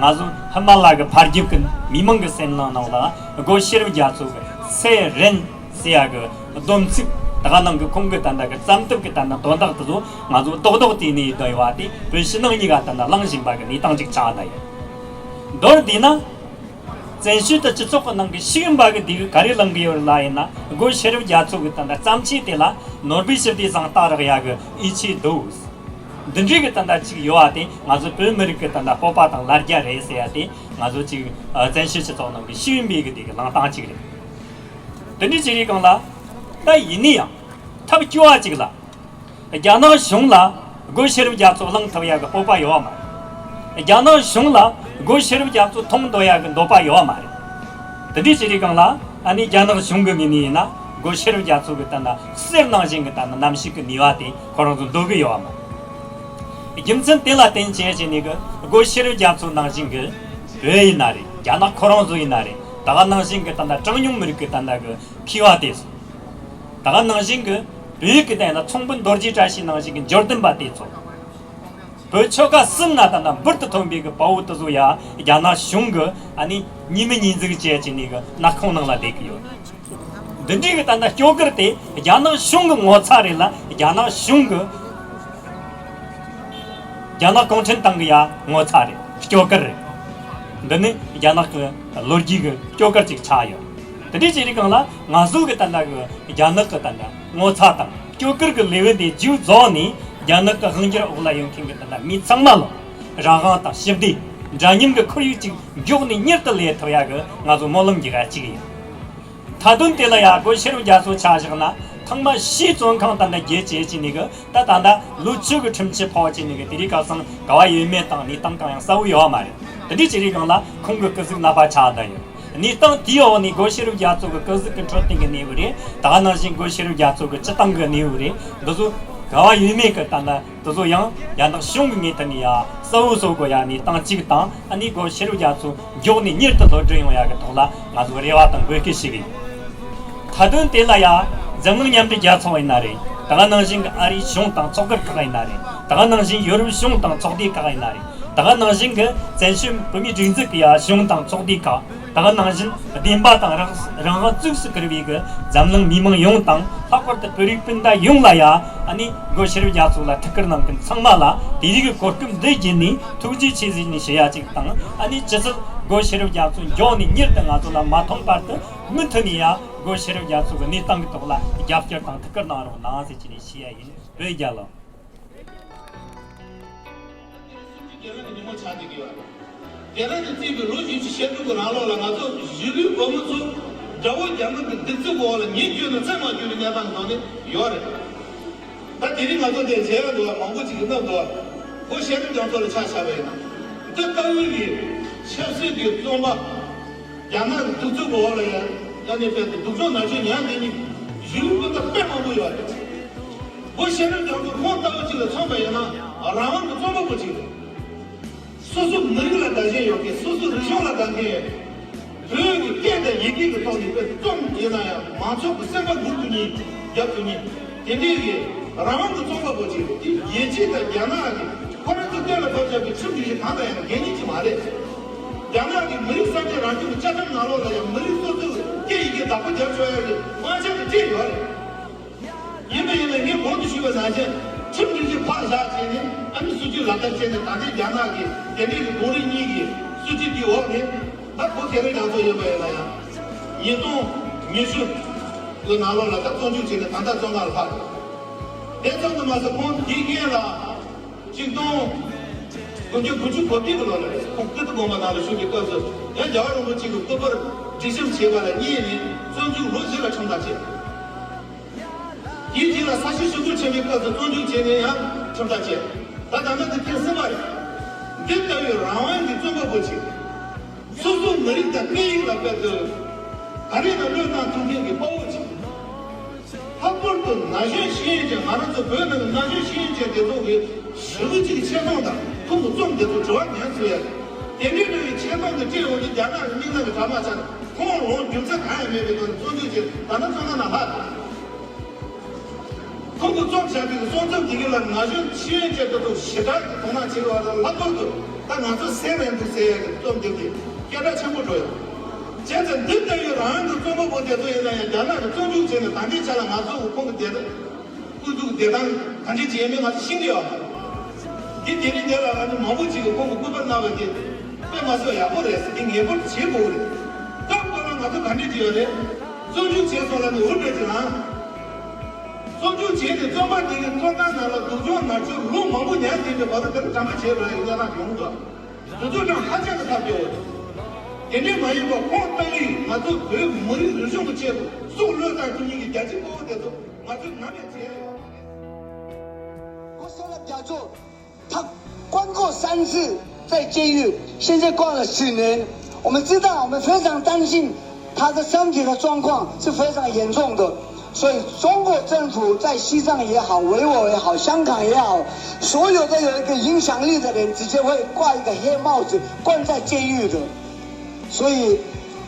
ང་ཚོ་ཧི་མ་ལ་གི་ཕར་རྒྱུད་ཀྱི་མི་མང་གི་སེམས་ནང་ནང་ལ་སྒོ་ཤེས་རབ་རྒྱ་མཚོ་གི་སྲས་རེད་ཟེར་ཡ་གི་སྡོམ་ཚིག་ད་ག་ནང་གི་ཁོང་གི་ད་ལྟ་གི་བརྩམས་ཐབས་ཀྱི་ད་ལྟ་དོན་དག་དེ་ཚོ་ང་ཚོ་རྡོག་རྡོག་བལྟས་ནས་ཡོད་ཡོད་པ་དེ་བོད་ཕྱི་ནང་གཉིས་ཀ་ད་ལྟ་གླེང་བཞིན་པ་གི་གནས་སྟངས་ཅིག་ཆགས་ད་ཡོད། མདོར་བསྡུས་ན། བཙན་བྱོལ་དུ་སྤྱི་ཚོགས་ཀྱི་ནང་གི་ཤེས་ཡོན་པ་གི་དེ་གི་ག་རེ་གླེང་གི་ཡོད་ལ་ཡིན་ན་སྒོ་ཤེས་རབ་རྒྱ་མཚོ་གི་ད་ལྟ་བརྩམས་ཆོས་དེ་ལ་ནོར་བུའི་ཞི་བདེ་བཟང་རྟགས་རག་ཡ་གི་ཡིད་ཆེས་འདུག་འདི་འདྲའི་གི་ད་ལྟ་ཅིག་ཡོད་པ་དེ་ང་ཚོ་བོད་མི་རིགས་ཀྱི་ད་ལྟ་སྤོབས་པ་དང་ལ་རྒྱ་རེད་ཟེར་ཡ་དེ་ང་ཚོ་ཅིག་བཙན་བྱོལ་སྤྱི་ཚོགས་ནང་གི་ཤེས་ཡོན་པའི་གི་དེ་གི་གླེང་སྟངས་ཅིག་རེད། དེ་འདྲའི་ཅིག་རེད་གང་ལ། ད་ཡིན་ན་ཡང་ཐབས་སྐྱོ་བ་ཅིག་ལ། རྒྱ་ནག་གཞུང་ལ་སྒོ་ཤེས་རབ་རྒྱ་མཚོ་གླེང་ཐུབ་ཡ་གི་སྤོབས་པ་ཡོད་མ་རེད། རྒྱ་ནག་གཞུང་ལ་སྒོ་ཤེས་རབ་རྒྱ་མཚོ་མཐོང་འདོད་ཡ་གི་འདོད་པ་ཡོད་མ་རེད། དེ་འདྲའི་ཅིག་རེད་གང་ལ་ཨ་ནི་རྒྱ་ནག་གཞུང་གི་ངོས་ནས་ཡིན་ན་སྒོ་ཤེས་རབ་རྒྱ་མཚོ་གི་ད་ལྟ་གསེར་ནང་བཞིན་གི་ད་ལྟ་གནམ་གཤིས་ཀྱི་ནུས་པ་དེ་ཁོ་རང་ཚོ་འདོད་གི་ཡོད་མ་རེད། རྒྱུ་མཚན་དེ་ལ་བརྟེན་བྱས་བྱས་ནས་གི་སྒོ་ཤེས་རབ་རྒྱ་མཚོ་ནང་བཞིན་གི་བོད་ཡིན་ན་རེད། རྒྱ་ནག་ཁོ་རང་ཚོ་ཡིན་ན་རེད། ད་ག་ནང་བཞིན་གི་ད་ལྟ་གྲངས་ཉུང་མི་རིགས་ཀྱི་ད་ལྟ་གི་མཁས་པ་དེ་ཚོ། ད་ག་ནང་བཞིན་གྱི་ བོད་ཀྱི་ད་ཡིན་ན་ཚོང་དཔོན་རྡོ་རྗེ་བཀྲ་ཤིས་ནང་བཞིན་གྱི་འབྱོར་ལྡན་པ་དེ་ཚོ། བོད་ཆོལ་ཁ་གསུམ་ན་ད་ལྟ་འབུར་དུ་ཐོན་པའི་གི་དཔའ་བོ་དེ་ཚོ་ཡ་རྒྱ་ནག་གཞུང་གི་ཨ་ནི་ཉེས་མི་ཉེས་འཛུགས་བྱས་བྱས་ནས་གི་མནའ་ཁང་ནང་ལ་བསྡད་ཀྱི་ཡོད། འདི་འདྲའི་གི་ད་ལྟ་སྐྱོ་གར་དེ་རྒྱ་ནག་གཞུང་གི་ངོ་ཚ་རེད་ལ། རྒྱ་ནག་གཞུང་གི་རྒྱ་ནག་གུང་ཁྲན་ཏང་གི་ཡ་ངོ་ཚ་རེད། སྐྱོ་གར་རེད། འདི་ནི་རྒྱ་ནག་གི་ལོ་རྒྱུས་གི་སྐྱོ་གར་ཅིག་ཆགས་ཡོད། དེ་འདྲའི་ཅིག་རིགས་གང་ལ་ང་ཚོ་གི་ད་ལྟ་གི་རྒྱ་ནག་གི་ད་ལྟ་ངོ་ཚ་དང་སྐྱོ་གར་གི་ལེའུ་འདི་མཇུག་རྫོགས་ནས། རྒྱ་ནག་གི་དབང་སྒྱུར་འོག་ལ་ཡོད་མཁན་གི་ད་ལྟ་མི་ཚང་མ་ལ་རང་དབང་དང་ཞི་བདེ་འདྲ་མཉམ་གི་ཁོར་ཡུག་ཅིག་མགྱོགས་ནས་མྱུར་དུ་སླེབས་ཐུབ་ཡ་གི་ང་ཚོ་སྨོན་ལམ་རྒྱག་ཡ་གཅིག་ཡིན། མཐའ་དོན་དེ་ལ་ཡ་སྒོ་ཤེས་རབ་རྒྱ་མཚོ་ཆ་བཞག་ན། ཐེངས་མ་ཕྱིའི་བཙོན་ཁང་ད་ལྟ་བརྒྱད་བཅད་བྱས་ནས་གི་ད་ད་ལྟ་ལོ་བཅུ་གི་ཁྲིམས་ཆད་ཕོག་བྱས་ནས་གི། དེ་རིང་ཁ་སང་ག་བ་ཡོད་མེད་དང་གནས་སྟངས་གང་ཡང་གསལ་བོ་ཡོད་མ་རེད། དེ་འདྲའི་ཅིག་རིགས་གང་ལ་ཁོང་གི་སྐུ་གཟུགས་ནད་པ་ཆགས་བསྡད་ཡོད། གནས་སྟངས་དེའི་འོག་ནས་སྒོ་ཤེས་རབ་རྒྱ་མཚོ་གི་སྐུ་གཟུགས་ཀྱི་འཕྲོད་བསྟེན་གྱི་གནས་བབ་རེད། ད་ག་ནང་བཞིན་སྒོ་ཤེས་རབ་རྒྱ་མཚོ་གི་སྤྱི་བཏང་གི་གནས་བབ་རེད། འདི་ཚོ་ག་བ་ཡོད་མེད་གི་ད་ལྟ་དེ་ཚོ་ཡང་རྒྱ་ནག་གཞུང་གི་ངོས་ཐད་ནས་ཡ་གསལ་བོ་བཟོ་དགོས་ཡ་གནས་སྟངས་གཅིག་དང་། ཨ་ནི་སྒོ་ཤེས་རབ་རྒྱ་མཚོ་མགྱོགས་ནས་མྱུར་དུ་གློད་གྲོལ་ཡོང་ཡ་གི་ཐོག་ལ་ང་ཚོ་རེ་བ་དང་འབོད་སྐུལ་ཞུ་གི་ཡིན། མཐའ་དོན་དེ་ལ་ཡ་འཛམ་གླིང་མཉམ་འབྲེལ་རྒྱལ་ཚོགས་ཡིན་ན་རེད། ད་ག་ནང་བཞིན་གི་ཨ་རིའི་གཞུང་དང་ཚོགས་སྒེར་ཁག་ཡིན་ན་རེད། ད་ག་ནང་བཞིན་ཡོ་རོབ་གཞུང་དང་ཚོགས་སྡེ་ཁག་ཡིན་ན་རེད། ད་ག་ནང་བཞིན་གི་བཙན་བྱོལ་བོད་མིའི་སྒྲིག་འཛུགས་ཀྱི་ཡ་གཞུང་དང་ཚོགས་སྡེ་ཁག་ད་ག་ནང་བཞིན་བདེན་པ་དང་རང་རང་དབང་གཙིགས་སུ་གྱུར་བའི་གི་འཛམ་གླིང་མི་མང་ཡོངས་དང་། ལྷག་པར་དུ་བོད་རིགས་སྤུན་ཟླ་ཡོངས་ལ་ཡ། ཨ་ནི་སྒོ་ཤེས་རབ་རྒྱ་མཚོ་ལ་ཐུགས་ཁུར་གནང་མཁན་ཚང་མ་ལ་དེ་རིང་གི་གོ་སྐབས་འདི་བརྒྱུད་ནས་ཐུགས་རྗེ་ཆེ་ཟེར་ནས་ཞུ་ཡ་གཅིག་དང་། ཨ་ནི་ཇི་སྲིད་སྒོ་ཤེས་རབ་རྒྱ་མཚོ་མགྱོགས་ནས་མྱུར་དུ་ང་ཚོ་ལ་མ་ཐོན་བར་དུ་མུ་མཐུད་ནས་ཡ་སྒོ་ཤེས་རབ་རྒྱ་མཚོ་གི་གནས་སྟངས་ཀྱི་ཐོག་ལ་རྒྱབ་སྐྱོར་དང་ཐུགས་ཁུར་གནང་རོགས་གནང་ཟེར་གྱི་ནས་ཞུ་ཡ་ཡིན། བོད་རྒྱལ་ལོ། རྒྱལ་རབས་ཀྱི་ཉིན་མོ་ཆགས་བསྡད་ཀྱི་ཡོད་རེད། རྒྱལ་རབས་ཀྱི་རྩིས་པའི་ལོ་བཞི་བཅུ་ཞེ་དྲུག་གི་རིང་ལོགས་ལ་ང་ཚོ་གཞིས་ལུས་བོད་མི་ཚོ་དགྲ་བོ་རྒྱ་དམར་གྱི་སྡིགས་ཚིག་འོག་ལ་ཉིན་རྒྱུན་དང་མཚན་མ་རྒྱུན་གྱི་གནས་སྟངས་ནང་ནས་ཡོད་རེད། ད་དེ་རིང་ང་ཚོ་འདིར་མཇལ་ཡ་འདུག་བ། མང་པོ་ཅིག་གིས་མནོ་འདུག་བ། ཁོ་ཤེས་རབ་རྒྱ་མཚོ་ལ་ཆ་བཞག་པ་ཡིན་ན། འདི་ལྟ་བུའི་གི་ཆབ་སྲིད་ཀྱི་བཙོན་པ། རྒྱ་ནག་གི་སྡུག་རྩུབ་འོག་ལ་ཡང་ཡང་ནས་དཔེ་སྡུག་སྦྱོང་ནར་འགྱངས་མྱངས་བསྡད་མཁན་གཞིས་ལུས་སྤུན་ཟླ་དཔེ་མང་པོ་ཡོད་རེད། སྒོ་ཤེས་རབ་རྒྱ་མཚོ་ཁོང་ལྟ་བུ་ཅིག་ལ་མཚོན་པ་ཡིན་ན་རང་དབང་གི་རྩོམ་པ་པོ་ཅིག་རེད། སོ་སོ་མི་རིགས་ལ་དགའ་ཞེན་ཡོད་མཁན། སོ་སོའི་རིག་གཞུང་ལ་དགའ་མཁན། བོད་ཀྱི་སྐད་དང་ཡི་གེ་གི་ཐོག་ནས་དཔེ་རྩོམ་ཡིན་ན་ཡང་མང་ཚོགས་ཀྱི་སེམས་པ་འགུག་ཐུབ་མཁན། རྒྱབ་ཐུབ་མཁན། དེ་འདྲའི་གི་རང་དབང་གི་རྩོམ་པ་པོ་ཅིག་རེད། དེ་རྒྱལ་སྤྱི་དང་རྒྱ་ནག་གི་ཁོ་རང་ཚོ་གཏན་ལ་ཕབ་བཞག་པའི་ཁྲིམས་སྒྲིག་གཞི་གང་དང་ཡང་འགལ་ཉེན་ཅིག་མ་རེད། རྒྱ་ནག་གི་མི་རིགས་བསམ་གཏན་རང་སྐྱོང་གི་བཅའ་ཁྲིམས་ནང་ལོགས་ལ་ཡང་མི་རིགས་སོ་སོའི་སྐད་ཡི་གེ་བདག་པོ་རྒྱབ་ཆོག་ཡ་གི་དབང་ཆ་དེ་སྤྲད་ཡོད་རེད། ཡིན་པ་ཡིན་ན་ངས་གོང་དུ་ཞུས་པ་ནང་བཞིན་ཁྲིམས་སྒྲིག་གཞི་ཕར་བཞག་བྱས་ནས་ཨ་ནི་སྲིད་ཇུས་ལག་བསྟར་བྱས་ནས། ད་ལྟའི་རྒྱ་ནག་གི་དེ་འདྲའི་གི་གདོང་རིས་གཉིས་ཀྱི་སྲིད་ཇུས་དེའི་འོག་ནས། ད་ཁོ་ཤེས་རབ་རྒྱ་མཚོ་ཡིན་པ་ཡིན་ན་ཡང་ཉིས་སྟོང་ཉི་ཤུ་གི་ནང་ལོགས་ལ་ད་བཙོན་འཇུག་བྱས་ནས་ད་ལྟ་བཙོན་ཁང་ལ་ཕབ། དེ་ཙམ་དུ་མ་ཟད་ཁོང་དེའི་སྔོན་ལ་ཆིག་སྟོང་དགུ་བརྒྱ་དགུ་བཅུ་གོ་བརྒྱད་ཀྱི་ལོ་ལ་རེད། ཁོང་ཀིརྟི་དགོན་པ་ནང་ལ་བཞུགས་པའི་སྐབས་སུ་ཡང་རྒྱལ་བ་རིན་པོ་ཆེ་གི་སྐུ་པར་སྒྲིག་ཞིབ་བྱས་པ་ལ་བརྙས་ནས་བཙོན་འཇུག་ལོ་བཞི་ལ་ཁྲིམས་ཐག་བཅད། དེའི་རྗེས་ལ་ས་ཞིང་ཞུ་གཏུག་བྱེད་པའི་སྐབས་སུ་བཙོན་འཇུག་བྱས་ནས་ཡང་ཁྲིམས་ཐག་བཅད། ད་ད་ལྟ་འདི་ཐེངས་གསུམ་པ་རེད། འདི་ལྟ་བུའི་རང་དབང་གི་རྩོམ་པ་པོ་ཅིག་སོ་སོའི་མི་རིགས་དང་སྐད་ཡིག་ལ་དཔེ་དེ་ག་རེ་ལ་བློས་བཏང་ཐུབ་མཁན་གྱི་དཔའ་བོ་ཅིག་ལྷག་པར་དུ་ན་གཞོན་ཤེས་ཡོན་ཅན། ང་རང་ཚོ་བོད་ནང་གི་ན་གཞོན་ཤེས་ཡོན་ཅན་དེ་ཚོ་གི་ཞི་བ་གཅིག་གི་ཆེ་མཐོང་དང་ཁོང་གི་རྩོམ་དེ་ཚོ་དྲི་བ་ངན་ཚུལ་ཡ། དེ་འདྲའི་འདྲ་བའི་ཆེ་མཐོང་དེ་སྤྲད་འོང་དུས་རྒྱ་ནག་གི་མིག་ནང་གི་གྲ་མ་ཆག་ཁོང་ལོངས་རྒྱུ་མཚན་གང་ཡང་མེད་པའི་ཐོག་ནས་བཙོན་འཇུག་བྱས། ད་ནི་བཙོན་ཁང་ནང་ལྷག་ཁོང་གིས་རྩོམ་བཞག་པའི་གསུང་རྩོམ་དེ་ག་ལ་ན་གཞོན་ཤེས་ཡོན་ཅན་དེ་ཚོ་ཞེ་དྲག་གི་དོ་སྣང་བྱེད་དགོས་པ་དང་། ལྷག་པར་དུ་ད་ང་ཚོ་སེམས་ནས་འདུག་ཟེར་ཡ་གི་རྩོམ་དེ་གི་སྐད་གྲགས་ཆེན་པོ་འགྲོ་ཡོད། བྱས་ཙང་འདི་ལྟ་བུའི་རང་དབང་གི་རྩོམ་པ་པོ་དེ་ཚོ་ཡིན་ན་ཡང་རྒྱ་ནག་གིས་བཙོན་འཇུག་བྱས་ནས་ད་ལྟའི་ཆ་ལ་ང་ཚོ་ཁོང་གི་བདེ་སྐུ་གཟུགས་བདེ་ཐང་ག་འདྲ་བྱས་མིན་ང་ཚོ་ཤེས་ཀྱི་ཡོད་མ་རེད། འདི་དེ་རིང་འདི་ལ་ང་ཚོ་མང་པོ་ཅིག་གིས་ཁོང་གི་སྐུ་པར་གནང་བ་དེ་དཔེ་མ་སྲིད་ཡག་པོ་རེད་ཟེར། འདི་ངེས་པར་དུ་བྱེད་དགོས་རེད། སྐབས་དེ་ལ་ང་ཚོ་ག་འདྲ་བྱས་ཡོད་རེད། བཙོན་འཇུག་བྱས་སོང་ལབ་ནས་འུར་སྒྲ་ཅིག་ལངས། བཙོན་འཇུག་བྱས་ཏེ་བཙོན་པ་དེ་གའི་བཙོན་ཁང་ནང་ལ་སྡུག་སྦྱོང་མནར་གཅོད་ལོ་མང་པོ་མྱངས་ཟིན་པའི་བར་དུ་དེར་དྲན་པ་བརྗེད་འགྲོ་ཡག་གི་གནས་སྟངས་ཡོང་འདུག་དེ་ཚོ་ཀྱང་ཧ་ཅང་གི་ཐབས་སྐྱོ་བོ་རེད། དེ་འདྲས་མ་ཡིན་པར་ཁོང་ཏཱ་ལའི་ང་ཚོ་བོད་མི་རིགས་རིག་གཞུང་གི་ཆེད་དུ་སྲོག་བློས་བཏང་ཐུབ་མཁན་གྱི་རྒྱལ་གཅེས་དཔའ་བོ་དེ་ཚོ་ང་ཚོས་ནམ་ཡང་བརྗེད་ཡ་ཡོད་མ་རེད། 他关过三次在监狱，现在关了四年。我们知道，我们非常担心他的身体的状况是非常严重的，所以中国政府在西藏也好，维吾尔也好，香港也好，所有的有一个影响力的人，直接会挂一个黑帽子，关在监狱的。所以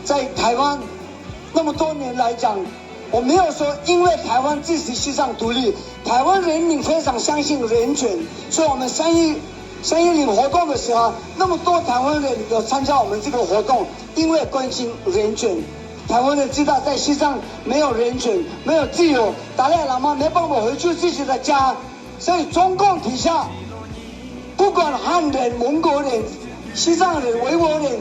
在台湾那么多年来讲，我没有说因为台湾支持西藏独立，台湾人民非常相信人权，所以我们三一三一零活动的时候，那么多台湾人有参加我们这个活动，因为关心人权。台湾人知道在西藏没有人权，没有自由，达赖喇嘛没办法回去自己的家，所以中共底下不管汉人、蒙古人、西藏人、维吾尔人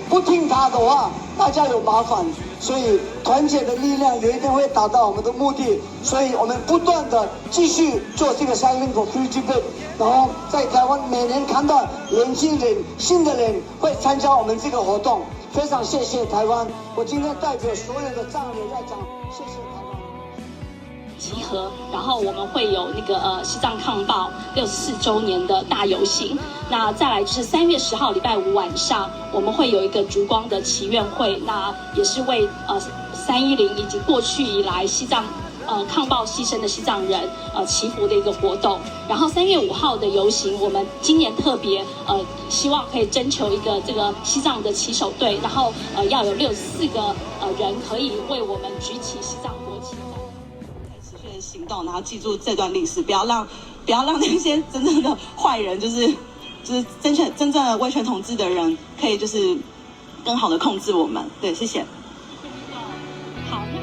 不听他的话，大家有麻烦。所以团结的力量有一天会达到我们的目的。所以我们不断的继续做这个 Cycling for Free Tibet，然后在台湾每年看到年轻人、新的人会参加我们这个活动。非常谢谢台湾，我今天代表所有的藏人要讲谢谢台湾。集合，然后我们会有那个呃西藏抗暴六十四周年的大游行。那再来就是三月十号礼拜五晚上，我们会有一个烛光的祈愿会，那也是为呃三一零以及过去以来西藏呃抗暴牺牲的西藏人呃祈福的一个活动。然后三月五号的游行，我们今年特别呃希望可以征求一个这个西藏的旗手队，然后呃要有六十四个呃人可以为我们举起西藏国旗。持续的行动，然后记住这段历史，不要让不要让那些真正的坏人，就是就是真正真正的威权统治的人，可以就是更好的控制我们。对，谢谢。好，那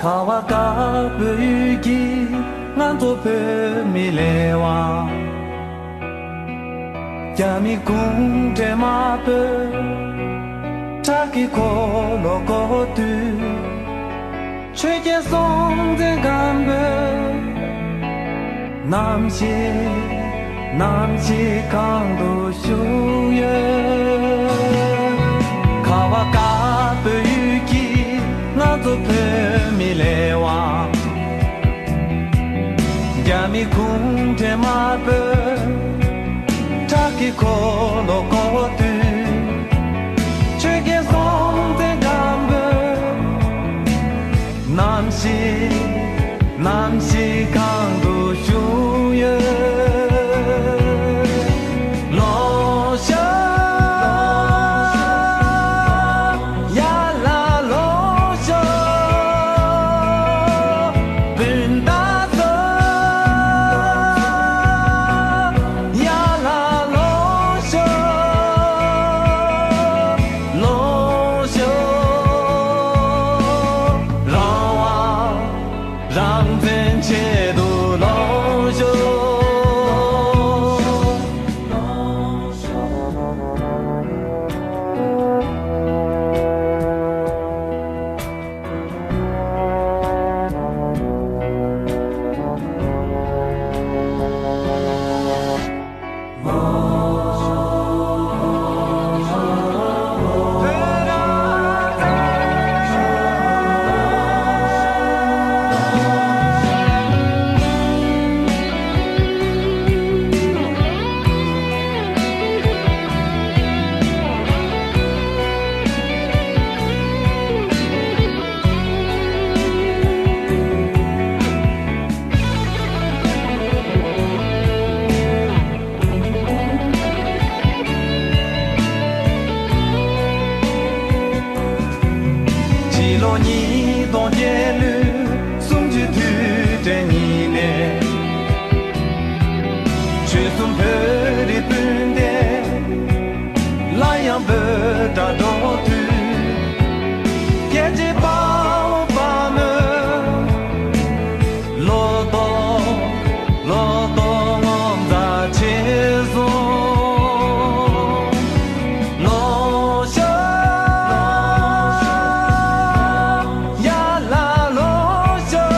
ཁ་བ་དཀར་པོའི་ཡུལ་གྱི་ང་ཚོ་བོད་མི་ལས་དབང་། རྒྱ་མི་གུང་ཁྲན་དམར་པོས་དྲག་གི་འཁོར་ལོ་བསྐོར་དུས། ཆོས་རྒྱལ་སྲོང་བཙན་སྒམ་པོས་ནམ་ཞིག་ནམ་ཞིག་གང་དུ་བཞུགས་ཡོད། ཁ་བ་དཀར་པོའི་ཡུལ་གྱི་ང་ཚོ་བོད་མི་ལས་དབང་། རྒྱ་མི་གུང་ཁྲན་དམར་པོས་དྲག་གི་འཁོར་ལོ་བསྐོར་དུས། ཆོས་རྒྱལ་སྲོང་བཙན་སྒམ་པོས་ནམ་ཞིག་ནམ་ཞིག་གང་དུ་བཞུགས་ཡོད། ལོངས་ཤོག་ཡར་ལ་ལོངས་ཤོག་སྤུན་ཟླ་ཚོ། ཡར་ལ་ལོངས་ཤོག་ལོངས་ཤོག་རང་དབང་རང་བཙན་ཆེད་དུ་ལོངས་ཤོག་ཕྱི་ལོ་ཉིས་སྟོང་བརྒྱད་ལོའི་གསུམ་བཅུའི་དུས་དྲན་ཉིན་ནས། ཆོལ་གསུམ་བོད་རིགས་སྤུན་ཟླ་སླར་ཡང་འབོད་སྒྲ་སྒྲོག་དུས། རྒྱལ་གཅེས་དཔའ་བོ་དཔའ་མོས་ལོ་ཏོག་ལོ་ཏོག་ངོ་མཚར་ཆེ་སོང་། ལོངས་ཤོག་ཡར་ལ་ལོངས་ཤོག་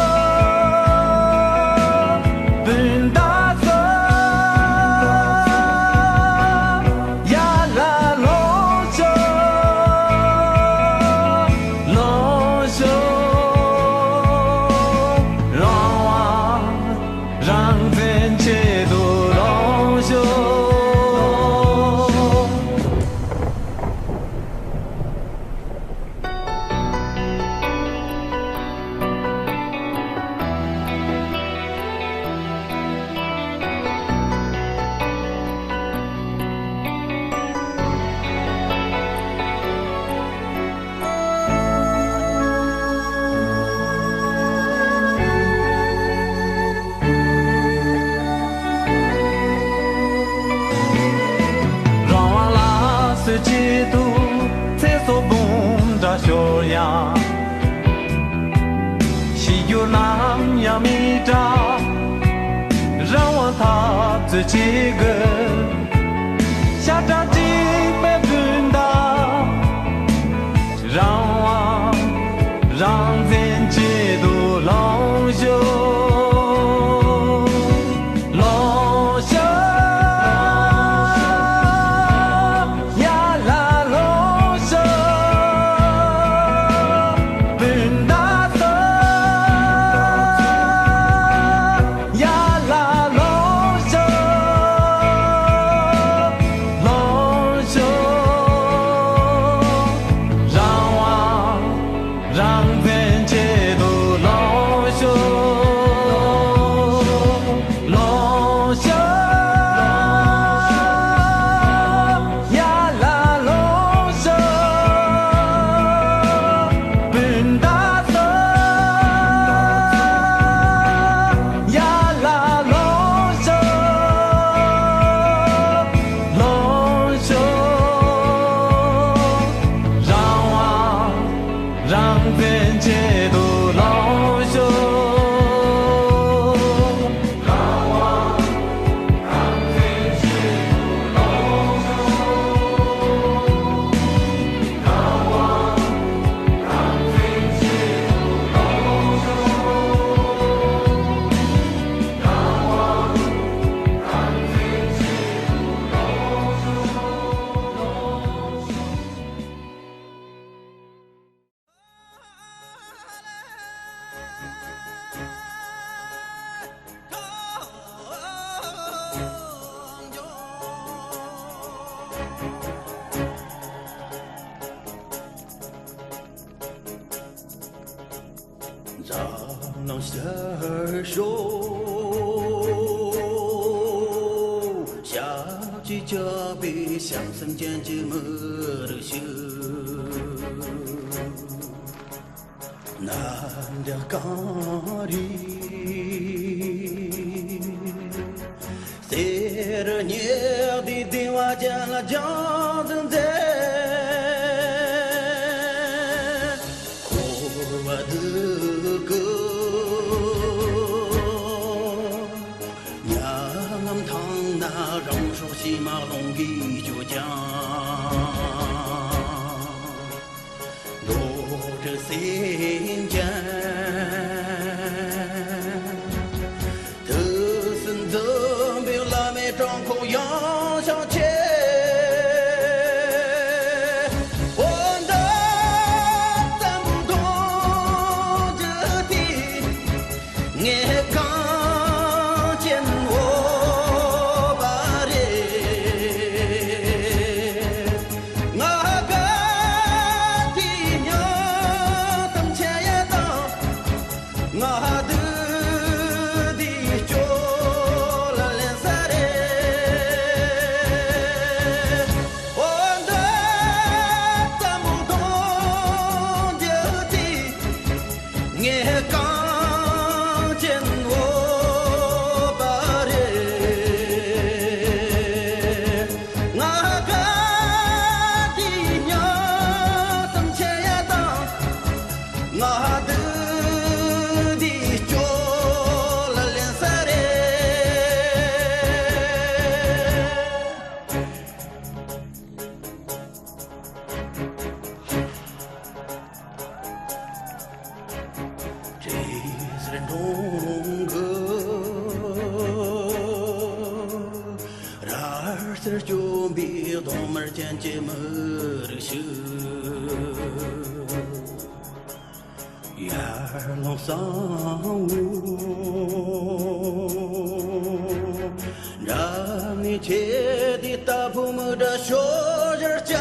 ཡང་། ཤི་རྒྱུ་ནམ་ཡང་མི་འདྲ། རང་དབང་འཐབ་རྩོད་བྱེད་དགོས། ཤ་ཁྲག་གཅིག་པའི་སྤུན་ཟླ། རང་དབང་རང་བཙན་ཆེད་དུ་ལོངས་ཤོག། ལོངས་ཤོག། ཡར་ལ་ལོངས་ཤོག། སྤུན་ཟླ་ཚོ། ཡར་ལ་ལོངས་ཤོག། ལོངས་ཤོག། རང་དབང་རང་བཙན་ཆེད་དུ་ལོངས་ཤོག། ལོངས་ཤོག། ཡར་ལ་ལོངས་ཤོག། སྤུན་ཟླ་ཚོ། ཡར་ལ་ལོངས་ཤོག། ལོངས་ཤོག། རང་དབང་རང་བཙན་ཆེད་དུ་ལོངས་ཤོག། འཛམ་གླིང་ཤར་ཕྱོགས། ཞབས་ཀྱིས་བཅགས་པའི་བྱང་སེམས་ཅན་གྱི་མི་རིགས་ཤིག་གནམ་བྱཱར་གངས་རི། གསེར་སྙེག་དུས་གདིང་བ་ཅན་ལ་སྦྱང་བརྩོན་མཛད། འཁོར་བ་འདི་ཀུན་མྱ་ངམ་ཐང་ན་རང་སྲོག་ཕྱི་མ་ལོང་གིས་སྐྱོ་ཀྱང་། འགྲོ་དྲུག་སེམས་ཅན། དུས་གསུམ་འཛིན་པའི་བླ་མའི་བྲང་ཁོག་ཡངས་ཤིང་ཆེ། འོ་ད་འཛམ་བུ་གདུང་བརྒྱུད་དེ། ངས་གངས་ཅན་བོས་པ་རེད། ང་དགའ་དེ་སྙིང་གཏམ་འཆད་ཡ་དང་། ང་སྡུག་དེ་སྐྱོ་ལ་ལེན་ས་རེད། འོ་ད་འཛམ་བུ་གདུང་བརྒྱུད་དེ། ངས་གངས་ཅན་བོས་པ་རེད། ང་དགའ་དེ་སྙིང་གཏམ་འཆད་ཡ་དང་། ང་སྡུག་དེ་སྐྱོ་ལ་ལེན་ས་རེད། དྲི་ཟར་འབྲོང་གི་རྭ་ཟུར་སྐྱོན་པའི་གདོང་དམར་ཅན་གྱི་མི་རིགས་ཤིག་ཡར་ལངས་སང་བོ། འདྲ་མི་ཆེ་དེ་ལྟ་བུ་མི་འདྲ་ཤོ་ཞར་ཅག་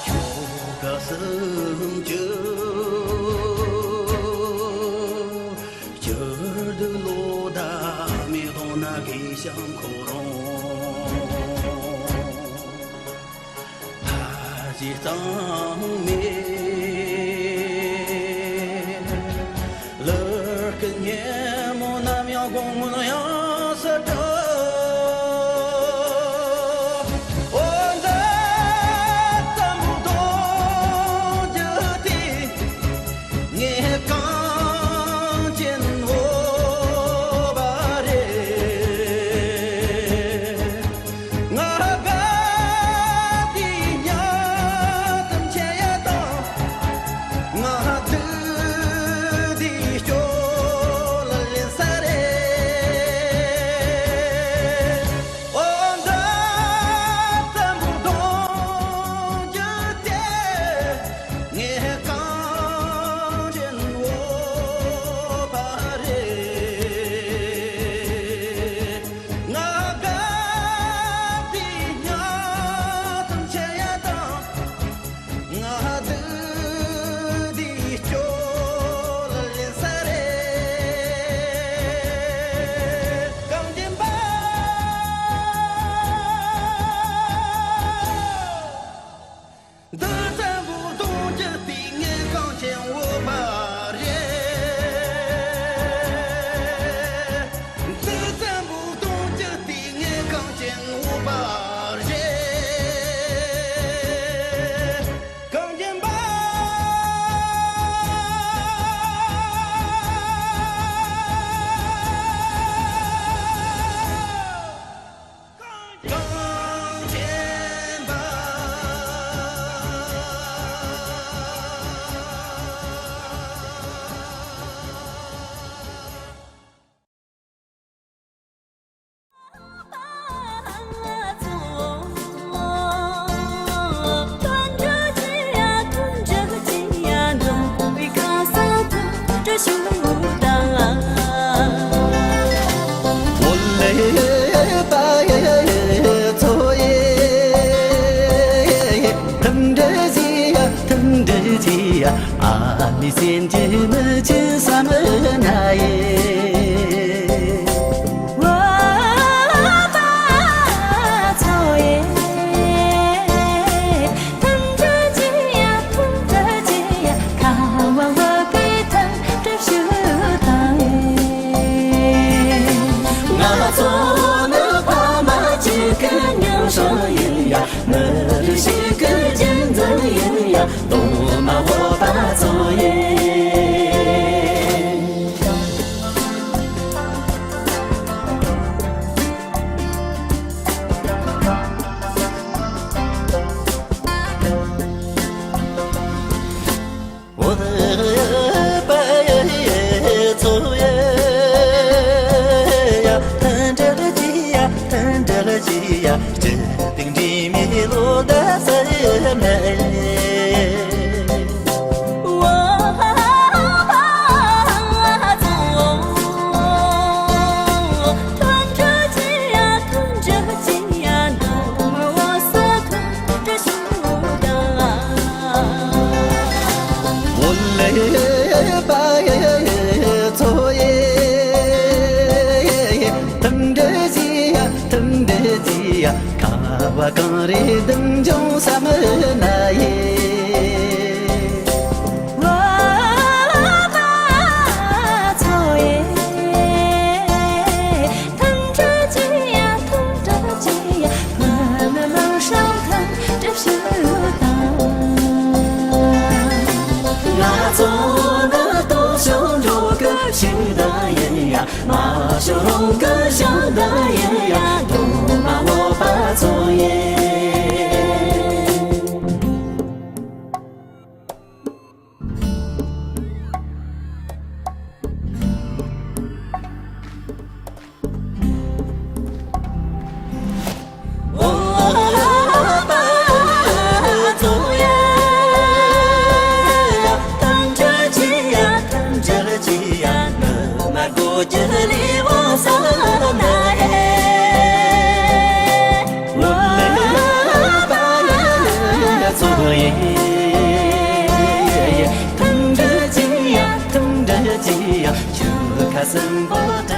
ཁྱོ་ག་སུམ་ཅུ། སྤྱིར་དུ་ལོ་ཟླ་མི་གཏོང་ན་གི་ཤང་ཁོ་རང་། ཕ་གཞིས་གཙང་མའི་ལུར་གི་ཉིན་མོ་ནམ་ཡང་དགོང་མོ་ཡང་སུ་འགྲོ། འོ་འདི་ ང་ཚོ་ནི་ཕ་མ་གཅིག་གི་མིང་སྲིང་ཡིན་ཡ། མི་རིགས་ཤིག་གི་རྒྱུད་འཛིན་ཡིན་ཡ། གདོང་མ་འོད་པ་ཚོ་ཡིན། ང་ཚོ་ནི་སྟོབས་ཤུགས་འགྲོ་གི་ཤིང་རྟ་ཡིན་ཡ། མ་ཤོར་རུང་གི་ཤིང་རྟ་ཡིན་ཡ། གདོང་མ་འོད་པ་ཚོ་ཡིན། བོད་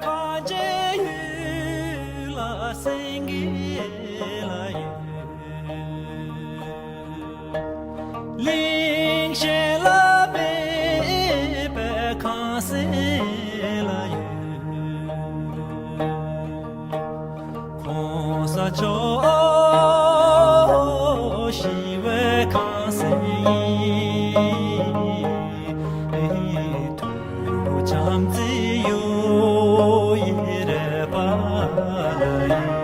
གངས་ཅན་ཡུལ་ལ་སེང་གེ་ལ་ཡོད། གླིང་གཞན་ལ་མེད་པའི་ཁང་བཟང་ལ་ཡོད། གོང་ས་མཆོག་ཞི་བའི་ཁང་བཟང་ཡིན། ཐུགས་བྱམས་བརྩེའི་གཡུ་ཡི་རལ་པ་ལ་ཡིན།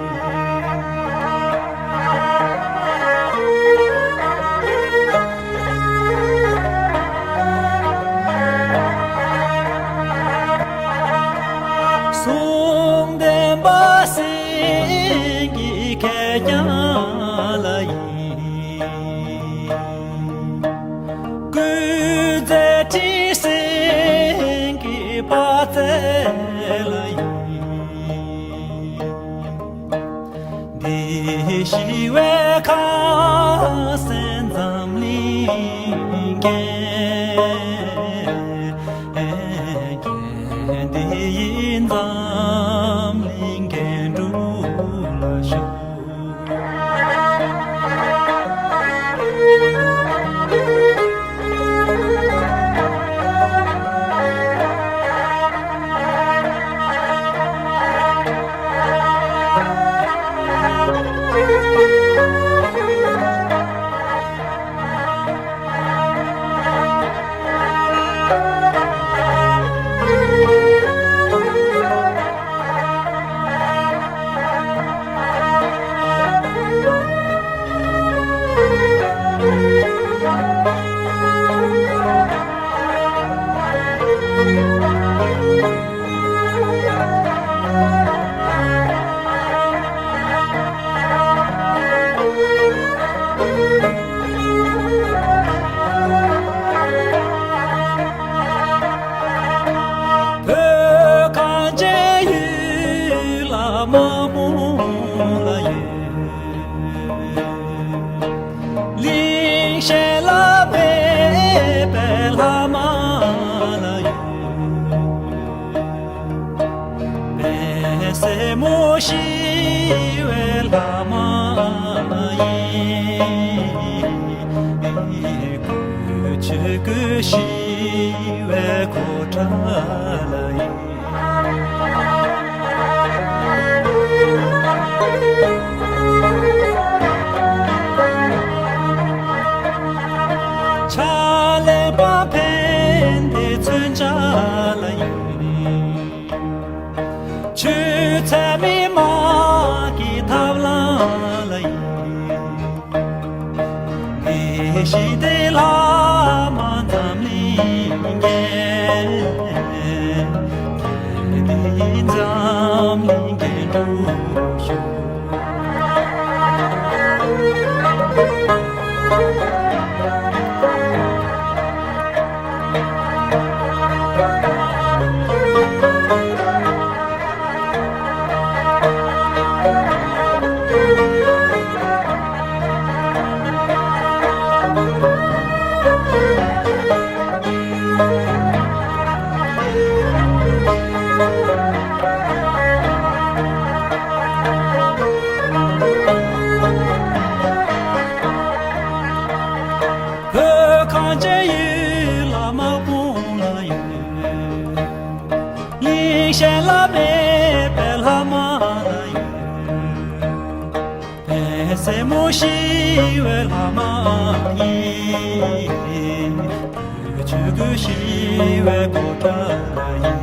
གསུང་ལྡན་པ་སེང་གེ་གད་རྒྱངས་ལ་ཡིན། སྐུ་ཚེ་ཁྲི་སེང་གེ་དཔའ་རྩལ་ལ་ཡིན། འདི་ཞི་བའི་ཁང་བཟང་འཛམ་གླིང་རྒྱན། འདི་ཡིས་འཛམ་གླིང་རྒྱན་དྲུག་ལ་ཤོག། མོ་ཞི་བའི་ལྷ་མ་ཡིན། ཆོས་སྐུ་ཞི་བའི་གོ་ཁྲ་ལ་ཡིན། ཕྱག་ལེན་པ་ཕན་བདེ་མཚོན་ཆ་ལ་ཡིན། ཆོས་ཚད་མའི་དམག་གི་ཐབས་ལམ་ལ་ཡིན། དགེ་བཤེས་སྡེ་བླ་མ་འཛམ་གླིང་རྒྱས། དགེ་འདུན་འཛམ་གླིང་རྒྱས་འགྲོ་ཤོག། བོད་གངས་ཅན་ཡུལ་ལ་དམག་དཔུང་ལ་ཡོད། གླིང་གཞན་ལ་མེད་པའི་ལྷ་མ་ལ་ཡོད། བོད་སྲས་མོ་ཞི་བའི་ལྷ་མ་ཡིན། བོད་ཆོས་སྐུ་ཞི་བའི་གོ་ཁྲ་ལ་ཡིན།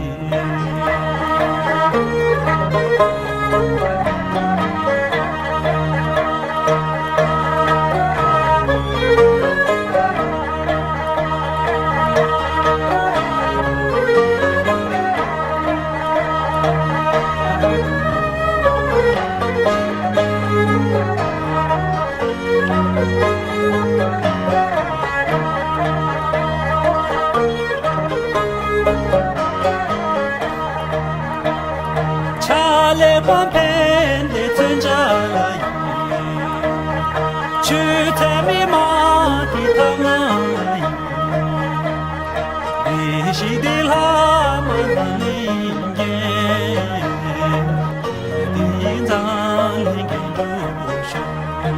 ཕྱག་ལེན་པ་ཕན་བདེ་མཚོན་ཆ་ལ་ཡིན། ཆོས་ཚད་མའི་དམག་གི་ཐབས་ལམ་ལ་ཡིན། བདེ་གཤེགས་སྡེ་བླ་མ་འཛམ་གླིང་རྒྱས། དགེ་འདུན་འཛམ་གླིང་རྒྱས་འགྲོ་ཤོག།